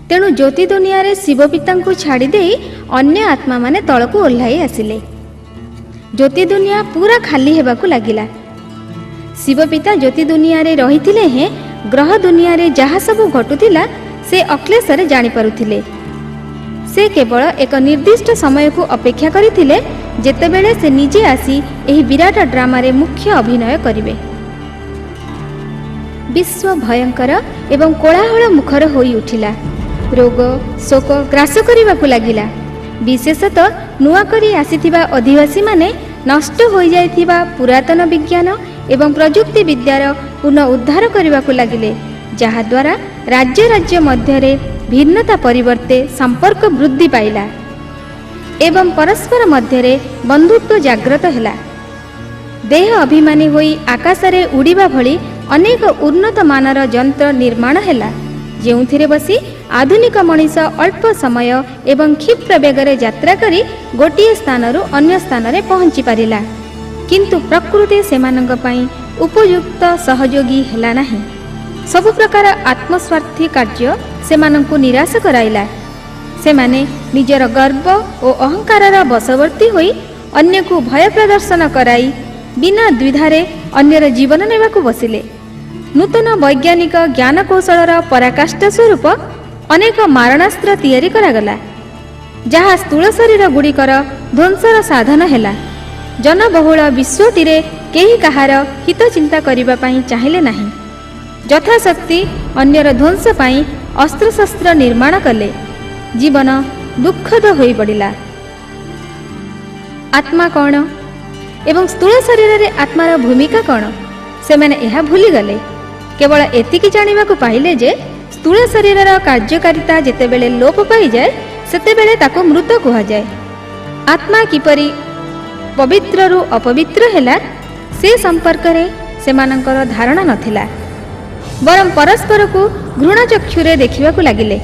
S2: ତେଣୁ ଜ୍ୟୋତି ଦୁନିଆରେ ଶିବପିତାଙ୍କୁ ଛାଡ଼ିଦେଇ ଅନ୍ୟ ଆତ୍ମାମାନେ ତଳକୁ ଓହ୍ଲାଇ ଆସିଲେ। ଜ୍ୟୋତି ଦୁନିଆ ପୁରା ଖାଲି ହେବାକୁ ଲାଗିଲା। ଶିବପିତା ଜ୍ୟୋତି ଦୁନିଆରେ ରହିଥିଲେ ହେଁ ଗ୍ରହ ଦୁନିଆରେ ଯାହା ସବୁ ଘଟୁଥିଲା, ସେ ଅକ୍ଲେଶରେ ଜାଣିପାରୁଥିଲେ। ସେ କେବଳ ଏକ ନିର୍ଦ୍ଦିଷ୍ଟ ସମୟକୁ ଅପେକ୍ଷା କରିଥିଲେ, ଯେତେବେଳେ ସେ ନିଜେ ଆସି ଏହି ବିରାଟ ଡ୍ରାମାରେ ମୁଖ୍ୟ ଅଭିନୟ କରିବେ। ବିଶ୍ୱ ଭୟଙ୍କର ଏବଂ କୋଳାହଳ ମୁଖର ହୋଇ ଉଠିଲା। ରୋଗ ଶୋକ ଗ୍ରାସ କରିବାକୁ ଲାଗିଲା। ବିଶେଷତଃ ନୂଆ କରି ଆସିଥିବା ଅଧିବାସୀମାନେ ନଷ୍ଟ ହୋଇଯାଇଥିବା ପୁରାତନ ବିଜ୍ଞାନ ଏବଂ ପ୍ରଯୁକ୍ତି ବିଦ୍ୟାର ପୁନଃ ଉଦ୍ଧାର କରିବାକୁ ଲାଗିଲେ, ଯାହାଦ୍ୱାରା ରାଜ୍ୟ ରାଜ୍ୟ ମଧ୍ୟରେ ଭିନ୍ନତା ପରିବର୍ତ୍ତେ ସମ୍ପର୍କ ବୃଦ୍ଧି ପାଇଲା ଏବଂ ପରସ୍ପର ମଧ୍ୟରେ ବନ୍ଧୁତ୍ୱ ଜାଗ୍ରତ ହେଲା। ଦେହ ଅଭିମାନୀ ହୋଇ ଆକାଶରେ ଉଡ଼ିବା ଭଳି ଅନେକ ଉନ୍ନତ ମାନର ଯନ୍ତ୍ର ନିର୍ମାଣ ହେଲା, ଯେଉଁଥିରେ ବସି ଆଧୁନିକ ମଣିଷ ଅଳ୍ପ ସମୟ ଏବଂ କ୍ଷିପ୍ର ବେଗରେ ଯାତ୍ରା କରି ଗୋଟିଏ ସ୍ଥାନରୁ ଅନ୍ୟ ସ୍ଥାନରେ ପହଞ୍ଚି ପାରିଲା। କିନ୍ତୁ ପ୍ରକୃତି ସେମାନଙ୍କ ପାଇଁ ଉପଯୁକ୍ତ ସହଯୋଗୀ ହେଲା ନାହିଁ। ସବୁ ପ୍ରକାର ଆତ୍ମସ୍ୱାର୍ଥୀ କାର୍ଯ୍ୟ ସେମାନଙ୍କୁ ନିରାଶ କରାଇଲା। ସେମାନେ ନିଜର ଗର୍ବ ଓ ଅହଙ୍କାରର ବଶବର୍ତ୍ତୀ ହୋଇ ଅନ୍ୟକୁ ଭୟ ପ୍ରଦର୍ଶନ କରାଇ ବିନା ଦ୍ୱିଧାରେ ଅନ୍ୟର ଜୀବନ ନେବାକୁ ବସିଲେ। ନୂତନ ବୈଜ୍ଞାନିକ ଜ୍ଞାନକୌଶଳର ପରାକାଷ୍ଠା ସ୍ୱରୂପ ଅନେକ ମାରଣାସ୍ତ୍ର ତିଆରି କରାଗଲା, ଯାହା ସ୍ଥୂଳ ଶରୀର ଗୁଡ଼ିକର ଧ୍ୱଂସର ସାଧନ ହେଲା। ଜନବହୁଳ ବିଶ୍ୱଟିରେ କେହି କାହାର ହିତ ଚିନ୍ତା କରିବା ପାଇଁ ଚାହିଁଲେ ନାହିଁ। ଯଥାଶକ୍ତି ଅନ୍ୟର ଧ୍ୱଂସ ପାଇଁ ଅସ୍ତ୍ରଶସ୍ତ୍ର ନିର୍ମାଣ କଲେ। ଜୀବନ ଦୁଃଖଦ ହୋଇପଡ଼ିଲା। ଆତ୍ମା କ'ଣ ଏବଂ ସ୍ଥୂଳ ଶରୀରରେ ଆତ୍ମାର ଭୂମିକା କ'ଣ, ସେମାନେ ଏହା ଭୁଲିଗଲେ। କେବଳ ଏତିକି ଜାଣିବାକୁ ପାଇଲେ ଯେ ସ୍ଥୂଳ ଶରୀରର କାର୍ଯ୍ୟକାରିତା ଯେତେବେଳେ ଲୋପ ପାଇଯାଏ, ସେତେବେଳେ ତାକୁ ମୃତ କୁହାଯାଏ। ଆତ୍ମା କିପରି ପବିତ୍ରରୁ ଅପବିତ୍ର ହେଲା, ସେ ସମ୍ପର୍କରେ ସେମାନଙ୍କର ଧାରଣା ନଥିଲା। ବରଂ ପରସ୍ପରକୁ ଘୃଣା ଚକ୍ଷୁରେ ଦେଖିବାକୁ ଲାଗିଲେ।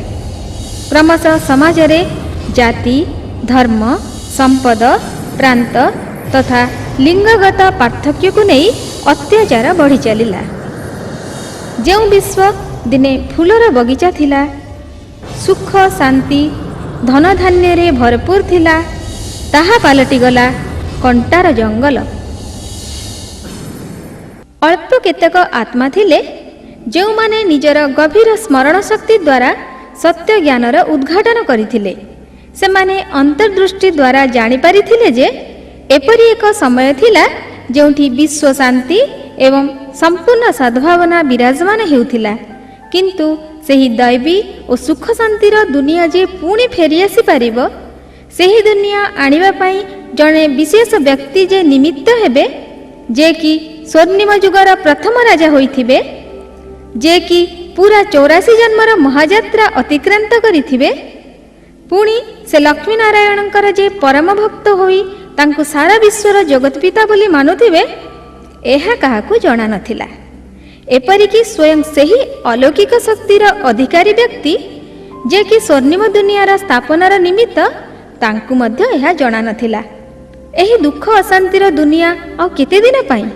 S2: କ୍ରମଶଃ ସମାଜରେ ଜାତି, ଧର୍ମ, ସମ୍ପଦ, ପ୍ରାନ୍ତ ତଥା ଲିଙ୍ଗଗତ ପାର୍ଥକ୍ୟକୁ ନେଇ ଅତ୍ୟାଚାର ବଢ଼ି ଚାଲିଲା। ଯେଉଁ ବିଶ୍ୱ ଦିନେ ଫୁଲର ବଗିଚା ଥିଲା, ସୁଖ ଶାନ୍ତି ଧନଧାନ୍ୟରେ ଭରପୁର ଥିଲା, ତାହା ପାଲଟିଗଲା କଣ୍ଟାର ଜଙ୍ଗଲ। ଅଳ୍ପ କେତେକ ଆତ୍ମା ଥିଲେ, ଯେଉଁମାନେ ନିଜର ଗଭୀର ସ୍ମରଣ ଶକ୍ତି ଦ୍ୱାରା ସତ୍ୟ ଜ୍ଞାନର ଉଦ୍ଘାଟନ କରିଥିଲେ। ସେମାନେ ଅନ୍ତର୍ଦୃଷ୍ଟି ଦ୍ୱାରା ଜାଣିପାରିଥିଲେ ଯେ ଏପରି ଏକ ସମୟ ଥିଲା, ଯେଉଁଠି ବିଶ୍ୱ ଶାନ୍ତି ଏବଂ ସମ୍ପୂର୍ଣ୍ଣ ସଦ୍ଭାବନା ବିରାଜମାନ ହେଉଥିଲା। କିନ୍ତୁ ସେହି ଦୈବୀ ଓ ସୁଖ ଶାନ୍ତିର ଦୁନିଆ ଯେ ପୁଣି ଫେରିଆସିପାରିବ, ସେହି ଦୁନିଆ ଆଣିବା ପାଇଁ ଜଣେ ବିଶେଷ ବ୍ୟକ୍ତି ଯେ ନିମିତ୍ତ ହେବେ, ଯେ କି ସ୍ୱର୍ଣ୍ଣିମ ଯୁଗର ପ୍ରଥମ ରାଜା ହୋଇଥିବେ, ଯେ କି ପୁରା 84 ଜନ୍ମର ମହାଯାତ୍ରା ଅତିକ୍ରାନ୍ତ କରିଥିବେ, ପୁଣି ସେ ଲକ୍ଷ୍ମୀନାରାୟଣଙ୍କର ଯେ ପରମ ଭକ୍ତ ହୋଇ ତାଙ୍କୁ ସାରା ବିଶ୍ୱର ଜଗତପିତା ବୋଲି ମାନୁଥିବେ, ଏହା କାହାକୁ ଜଣା ନଥିଲା। ଏପରିକି ସ୍ୱୟଂ ସେହି ଅଲୌକିକ ଶକ୍ତିର ଅଧିକାରୀ ବ୍ୟକ୍ତି, ଯେ କି ସ୍ୱର୍ଣ୍ଣିମ ଦୁନିଆର ସ୍ଥାପନାର ନିମିତ୍ତ, ତାଙ୍କୁ ମଧ୍ୟ ଏହା ଜଣା ନଥିଲା। ଏହି ଦୁଃଖ ଅଶାନ୍ତିର ଦୁନିଆ ଆଉ କେତେ ଦିନ ପାଇଁ?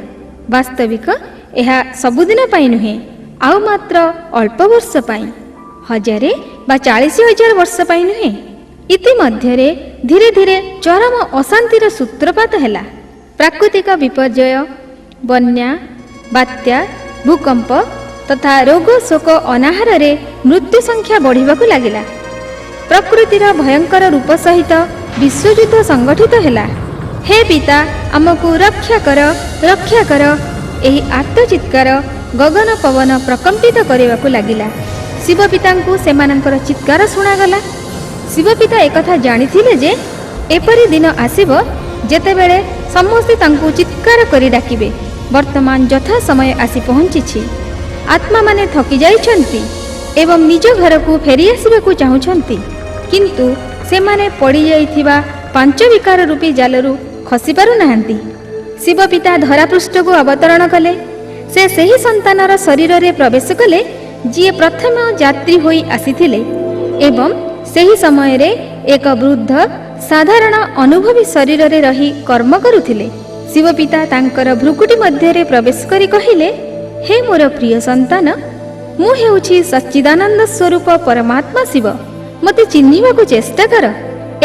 S2: ବାସ୍ତବିକ ଏହା ସବୁଦିନ ପାଇଁ ନୁହେଁ, ଆଉ ମାତ୍ର ଅଳ୍ପ ବର୍ଷ ପାଇଁ, 1000 ବା 40,000 ବର୍ଷ ପାଇଁ ନୁହେଁ। ଇତିମଧ୍ୟରେ ଧୀରେ ଧୀରେ ଚରମ ଅଶାନ୍ତିର ସୂତ୍ରପାତ ହେଲା। ପ୍ରାକୃତିକ ବିପର୍ଯ୍ୟୟ, ବନ୍ୟା, ବାତ୍ୟା, ଭୂକମ୍ପ ତଥା ରୋଗ, ଶୋକ, ଅନାହାରରେ ମୃତ୍ୟୁ ସଂଖ୍ୟା ବଢ଼ିବାକୁ ଲାଗିଲା। ପ୍ରକୃତିର ଭୟଙ୍କର ରୂପ ସହିତ ବିଶ୍ୱଯୁଦ୍ଧ ସଂଗଠିତ ହେଲା। ହେ ପିତା, ଆମକୁ ରକ୍ଷା କର, ରକ୍ଷା କର, ଏହି ଆର୍ତ୍ତଚିତ୍କାର ଗଗନ ପବନ ପ୍ରକମ୍ପିତ କରିବାକୁ ଲାଗିଲା। ଶିବପିତାଙ୍କୁ ସେମାନଙ୍କର ଚିତ୍କାର ଶୁଣାଗଲା। ଶିବପିତା ଏକଥା ଜାଣିଥିଲେ ଯେ ଏପରି ଦିନ ଆସିବ ଯେତେବେଳେ ସମସ୍ତେ ତାଙ୍କୁ ଚିତ୍କାର କରି ଡାକିବେ। ବର୍ତ୍ତମାନ ଯଥା ସମୟ ଆସି ପହଞ୍ଚିଛି। ଆତ୍ମାମାନେ ଥକି ଯାଇଛନ୍ତି ଏବଂ ନିଜ ଘରକୁ ଫେରିଆସିବାକୁ ଚାହୁଁଛନ୍ତି, କିନ୍ତୁ ସେମାନେ ପଡ଼ିଯାଇଥିବା ପାଞ୍ଚ ବିକାର ରୂପୀ ଜାଲରୁ ଖସି ପାରୁନାହାନ୍ତି। ଶିବପିତା ଧରାପୃଷ୍ଠକୁ ଅବତରଣ କଲେ। ସେ ସେହି ସନ୍ତାନର ଶରୀରରେ ପ୍ରବେଶ କଲେ ଯିଏ ପ୍ରଥମ ଯାତ୍ରୀ ହୋଇ ଆସିଥିଲେ ଏବଂ ସେହି ସମୟରେ ଏକ ବୃଦ୍ଧ ସାଧାରଣ ଅନୁଭବୀ ଶରୀରରେ ରହି କର୍ମ କରୁଥିଲେ। ଶିବପିତା ତାଙ୍କର ଭ୍ରୁକୁଟି ମଧ୍ୟରେ ପ୍ରବେଶ କରି କହିଲେ, ହେ ମୋର ପ୍ରିୟ ସନ୍ତାନ, ମୁଁ ହେଉଛି ସଚ୍ଚିଦାନନ୍ଦ ସ୍ୱରୂପ ପରମାତ୍ମା ଶିବ। ମୋତେ ଚିହ୍ନିବାକୁ ଚେଷ୍ଟା କର।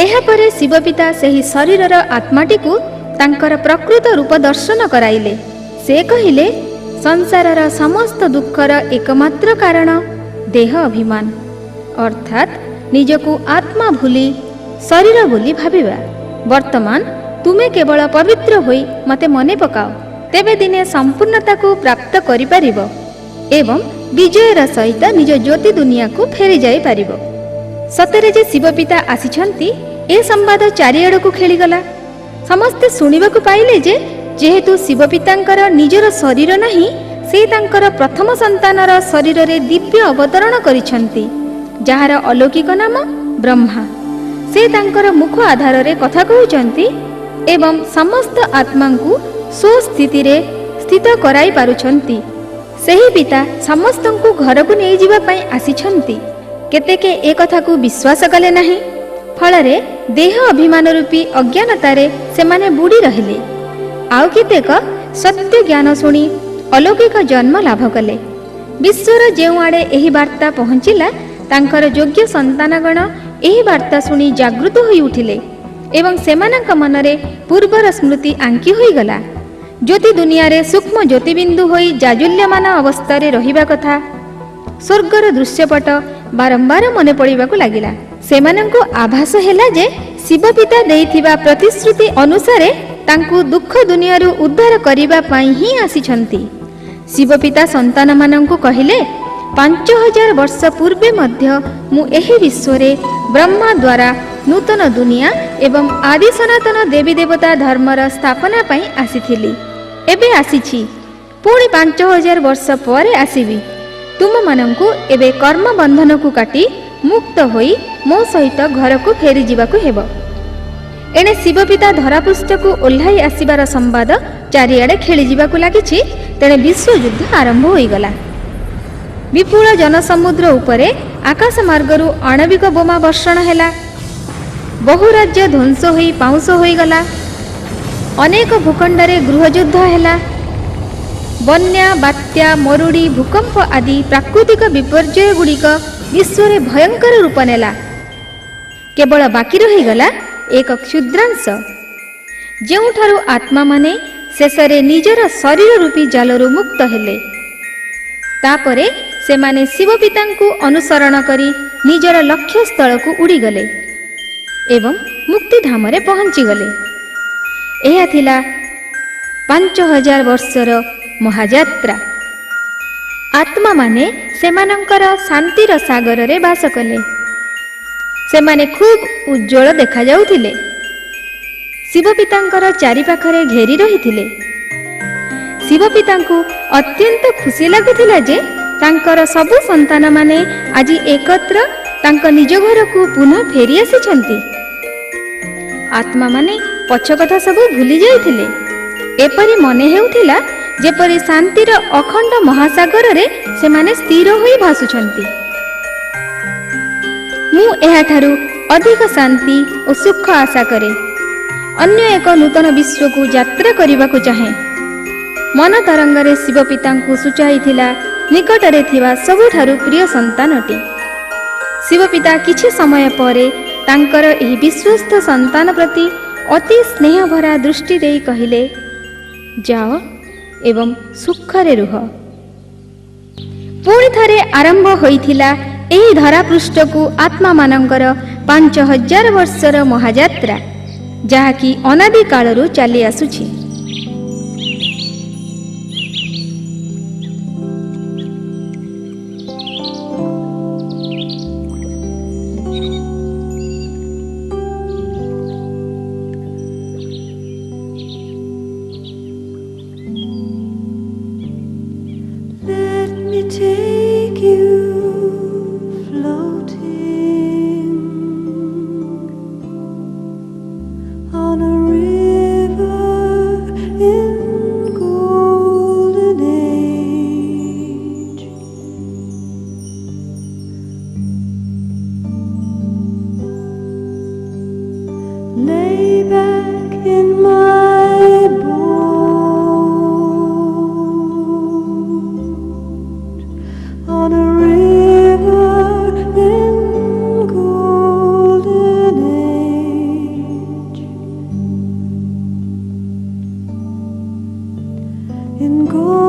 S2: ଏହାପରେ ଶିବପିତା ସେହି ଶରୀରର ଆତ୍ମାଟିକୁ ତାଙ୍କର ପ୍ରକୃତ ରୂପ ଦର୍ଶନ କରାଇଲେ। ସେ କହିଲେ, ସଂସାରର ସମସ୍ତ ଦୁଃଖର ଏକମାତ୍ର କାରଣ ଦେହ ଅଭିମାନ, ଅର୍ଥାତ୍ ନିଜକୁ ଆତ୍ମା ଭୁଲି ଶରୀର ବୋଲି ଭାବିବା। ବର୍ତ୍ତମାନ ତୁମେ କେବଳ ପବିତ୍ର ହୋଇ ମୋତେ ମନେ ପକାଅ, ତେବେ ଦିନେ ସମ୍ପୂର୍ଣ୍ଣତାକୁ ପ୍ରାପ୍ତ କରିପାରିବ ଏବଂ ବିଜୟର ସହିତ ନିଜ ଜ୍ୟୋତି ଦୁନିଆକୁ ଫେରି ଯାଇପାରିବ। ସତରେ ଯେ ଶିବପିତା ଆସିଛନ୍ତି, ଏ ସମ୍ବାଦ ଚାରିଆଡ଼କୁ ଖେଳିଗଲା। ସମସ୍ତେ ଶୁଣିବାକୁ ପାଇଲେ ଯେ ଯେହେତୁ ଶିବପିତାଙ୍କର ନିଜର ଶରୀର ନାହିଁ, ସେ ତାଙ୍କର ପ୍ରଥମ ସନ୍ତାନର ଶରୀରରେ ଦିବ୍ୟ ଅବତରଣ କରିଛନ୍ତି, ଯାହାର ଅଲୌକିକ ନାମ ବ୍ରହ୍ମା। ସେ ତାଙ୍କର ମୁଖ ଆଧାରରେ କଥା କହୁଛନ୍ତି ଏବଂ ସମସ୍ତ ଆତ୍ମାଙ୍କୁ ସ୍ୱସ୍ଥିତିରେ ସ୍ଥିତ କରାଇ ପାରୁଛନ୍ତି। ସେହି ପିତା ସମସ୍ତଙ୍କୁ ଘରକୁ ନେଇଯିବା ପାଇଁ ଆସିଛନ୍ତି। କେତେକେ ଏ କଥାକୁ ବିଶ୍ୱାସ କଲେ ନାହିଁ, ଫଳରେ ଦେହ ଅଭିମାନ ରୂପୀ ଅଜ୍ଞାନତାରେ ସେମାନେ ବୁଡ଼ି ରହିଲେ। ଆଉ କେତେକ ସତ୍ୟ ଜ୍ଞାନ ଶୁଣି ଅଲୌକିକ ଜନ୍ମ ଲାଭ କଲେ। ବିଶ୍ୱର ଯେଉଁଆଡ଼େ ଏହି ବାର୍ତ୍ତା ପହଞ୍ଚିଲା, ତାଙ୍କର ଯୋଗ୍ୟ ସନ୍ତାନଗଣ ଏହି ବାର୍ତ୍ତା ଶୁଣି ଜାଗୃତ ହୋଇ ଉଠିଲେ ଏବଂ ସେମାନଙ୍କ ମନରେ ପୂର୍ବର ସ୍ମୃତି ଆଙ୍କି ହୋଇଗଲା। ଜ୍ୟୋତି ଦୁନିଆରେ ସୂକ୍ଷ୍ମ ଜ୍ୟୋତିବିନ୍ଦୁ ହୋଇ ଜାଜୁଲ୍ୟମାନ ଅବସ୍ଥାରେ ରହିବା କଥା, ସ୍ୱର୍ଗର ଦୃଶ୍ୟପଟ ବାରମ୍ବାର ମନେ ପଡ଼ିବାକୁ ଲାଗିଲା। ସେମାନଙ୍କୁ ଆଭାସ ହେଲା ଯେ ଶିବପିତା ଦେଇଥିବା ପ୍ରତିଶ୍ରୁତି ଅନୁସାରେ ତାଙ୍କୁ ଦୁଃଖ ଦୁନିଆରୁ ଉଦ୍ଧାର କରିବା ପାଇଁ ହିଁ ଆସିଛନ୍ତି। ଶିବପିତା ସନ୍ତାନମାନଙ୍କୁ କହିଲେ, 5000 ବର୍ଷ ପୂର୍ବେ ମଧ୍ୟ ମୁଁ ଏହି ବିଶ୍ୱରେ ବ୍ରହ୍ମା ଦ୍ୱାରା ନୂତନ ଦୁନିଆ ଏବଂ ଆଦି ସନାତନ ଦେବୀ ଦେବତା ଧର୍ମର ସ୍ଥାପନା ପାଇଁ ଆସିଥିଲି। ଏବେ ଆସିଛି, ପୁଣି 5000 ବର୍ଷ ପରେ ଆସିବି। ତୁମମାନଙ୍କୁ ଏବେ କର୍ମ ବନ୍ଧନକୁ କାଟି ମୁକ୍ତ ହୋଇ ମୋ ସହିତ ଘରକୁ ଫେରିଯିବାକୁ ହେବ। ଏଣେ ଶିବପିତା ଧରାପୃଷ୍ଠକୁ ଓହ୍ଲାଇ ଆସିବାର ସମ୍ବାଦ ଚାରିଆଡ଼େ ଖେଳିଯିବାକୁ ଲାଗିଛି। ତେଣେ ବିଶ୍ୱଯୁଦ୍ଧ ଆରମ୍ଭ ହୋଇଗଲା। ବିପୁଳ ଜନସମୁଦ୍ର ଉପରେ ଆକାଶ ମାର୍ଗରୁ ଆଣବିକ ବୋମା ବର୍ଷଣ ହେଲା। ବହୁ ରାଜ୍ୟ ଧ୍ୱଂସ ହୋଇ ପାଉଁଶ ହୋଇଗଲା। ଅନେକ ଭୂଖଣ୍ଡରେ ଗୃହଯୁଦ୍ଧ ହେଲା। ବନ୍ୟା, ବାତ୍ୟା, ମରୁଡ଼ି, ଭୂକମ୍ପ ଆଦି ପ୍ରାକୃତିକ ବିପର୍ଯ୍ୟୟଗୁଡ଼ିକ ବିଶ୍ୱରେ ଭୟଙ୍କର ରୂପ ନେଲା। କେବଳ ବାକି ରହିଗଲା ଏକ କ୍ଷୁଦ୍ରାଂଶ, ଯେଉଁଠାରୁ ଆତ୍ମାମାନେ ଶେଷରେ ନିଜର ଶରୀର ରୂପୀ ଜାଲରୁ ମୁକ୍ତ ହେଲେ। ତାପରେ ସେମାନେ ଶିବପିତାଙ୍କୁ ଅନୁସରଣ କରି ନିଜର ଲକ୍ଷ୍ୟସ୍ଥଳକୁ ଉଡ଼ିଗଲେ ଏବଂ ମୁକ୍ତିଧାମରେ ପହଞ୍ଚିଗଲେ। ଏହା ଥିଲା 5000 ବର୍ଷର ମହାଯାତ୍ରା। ଆତ୍ମାମାନେ ସେମାନଙ୍କର ଶାନ୍ତିର ସାଗରରେ ବାସ କଲେ। ସେମାନେ ଖୁବ୍ ଉଜ୍ଜ୍ୱଳ ଦେଖାଯାଉଥିଲେ। ଶିବପିତାଙ୍କର ଚାରିପାଖରେ ଘେରି ରହିଥିଲେ। ଶିବପିତାଙ୍କୁ ଅତ୍ୟନ୍ତ ଖୁସି ଲାଗୁଥିଲା ଯେ ତାଙ୍କର ସବୁ ସନ୍ତାନମାନେ ଆଜି ଏକତ୍ର ତାଙ୍କ ନିଜ ଘରକୁ ପୁନଃ ଫେରି ଆସିଛନ୍ତି। ଆତ୍ମାମାନେ ପଛ କଥା ସବୁ ଭୁଲି ଯାଇଥିଲେ। ଏପରି ମନେ ହେଉଥିଲା ଯେପରି ଶାନ୍ତିର ଅଖଣ୍ଡ ମହାସାଗରରେ ସେମାନେ ସ୍ଥିର ହୋଇ ଭାସୁଛନ୍ତି। ମୁଁ ଏହାଠାରୁ ଅଧିକ ଶାନ୍ତି ଓ ସୁଖ ଆଶା କରେ। ଅନ୍ୟ ଏକ ନୂତନ ବିଶ୍ୱକୁ ଯାତ୍ରା କରିବାକୁ ଚାହେଁ। ମନ ତରଙ୍ଗରେ ଶିବ ପିତାଙ୍କୁ ସୂଚାଇଥିଲା ନିକଟରେ ଥିବା ସବୁଠାରୁ ପ୍ରିୟ ସନ୍ତାନଟି। ଶିବପିତା କିଛି ସମୟ ପରେ ତାଙ୍କର ଏହି ବିଶ୍ୱସ୍ତ ସନ୍ତାନ ପ୍ରତି ଅତି ସ୍ନେହଭରା ଦୃଷ୍ଟି ଦେଇ କହିଲେ, ଯାଅ ଏବଂ ସୁଖରେ ରୁହ। ପୁଣି ଥରେ ଆରମ୍ଭ ହୋଇଥିଲା ଏହି ଧରାପୃଷ୍ଠକୁ ଆତ୍ମାମାନଙ୍କର 5000 ବର୍ଷର ମହାଯାତ୍ରା, ଯାହାକି ଅନାଦି କାଳରୁ ଚାଲି ଆସୁଛି।
S3: Let me take you floating on a river in golden age. Lay back in my boat on a river in golden age. In golden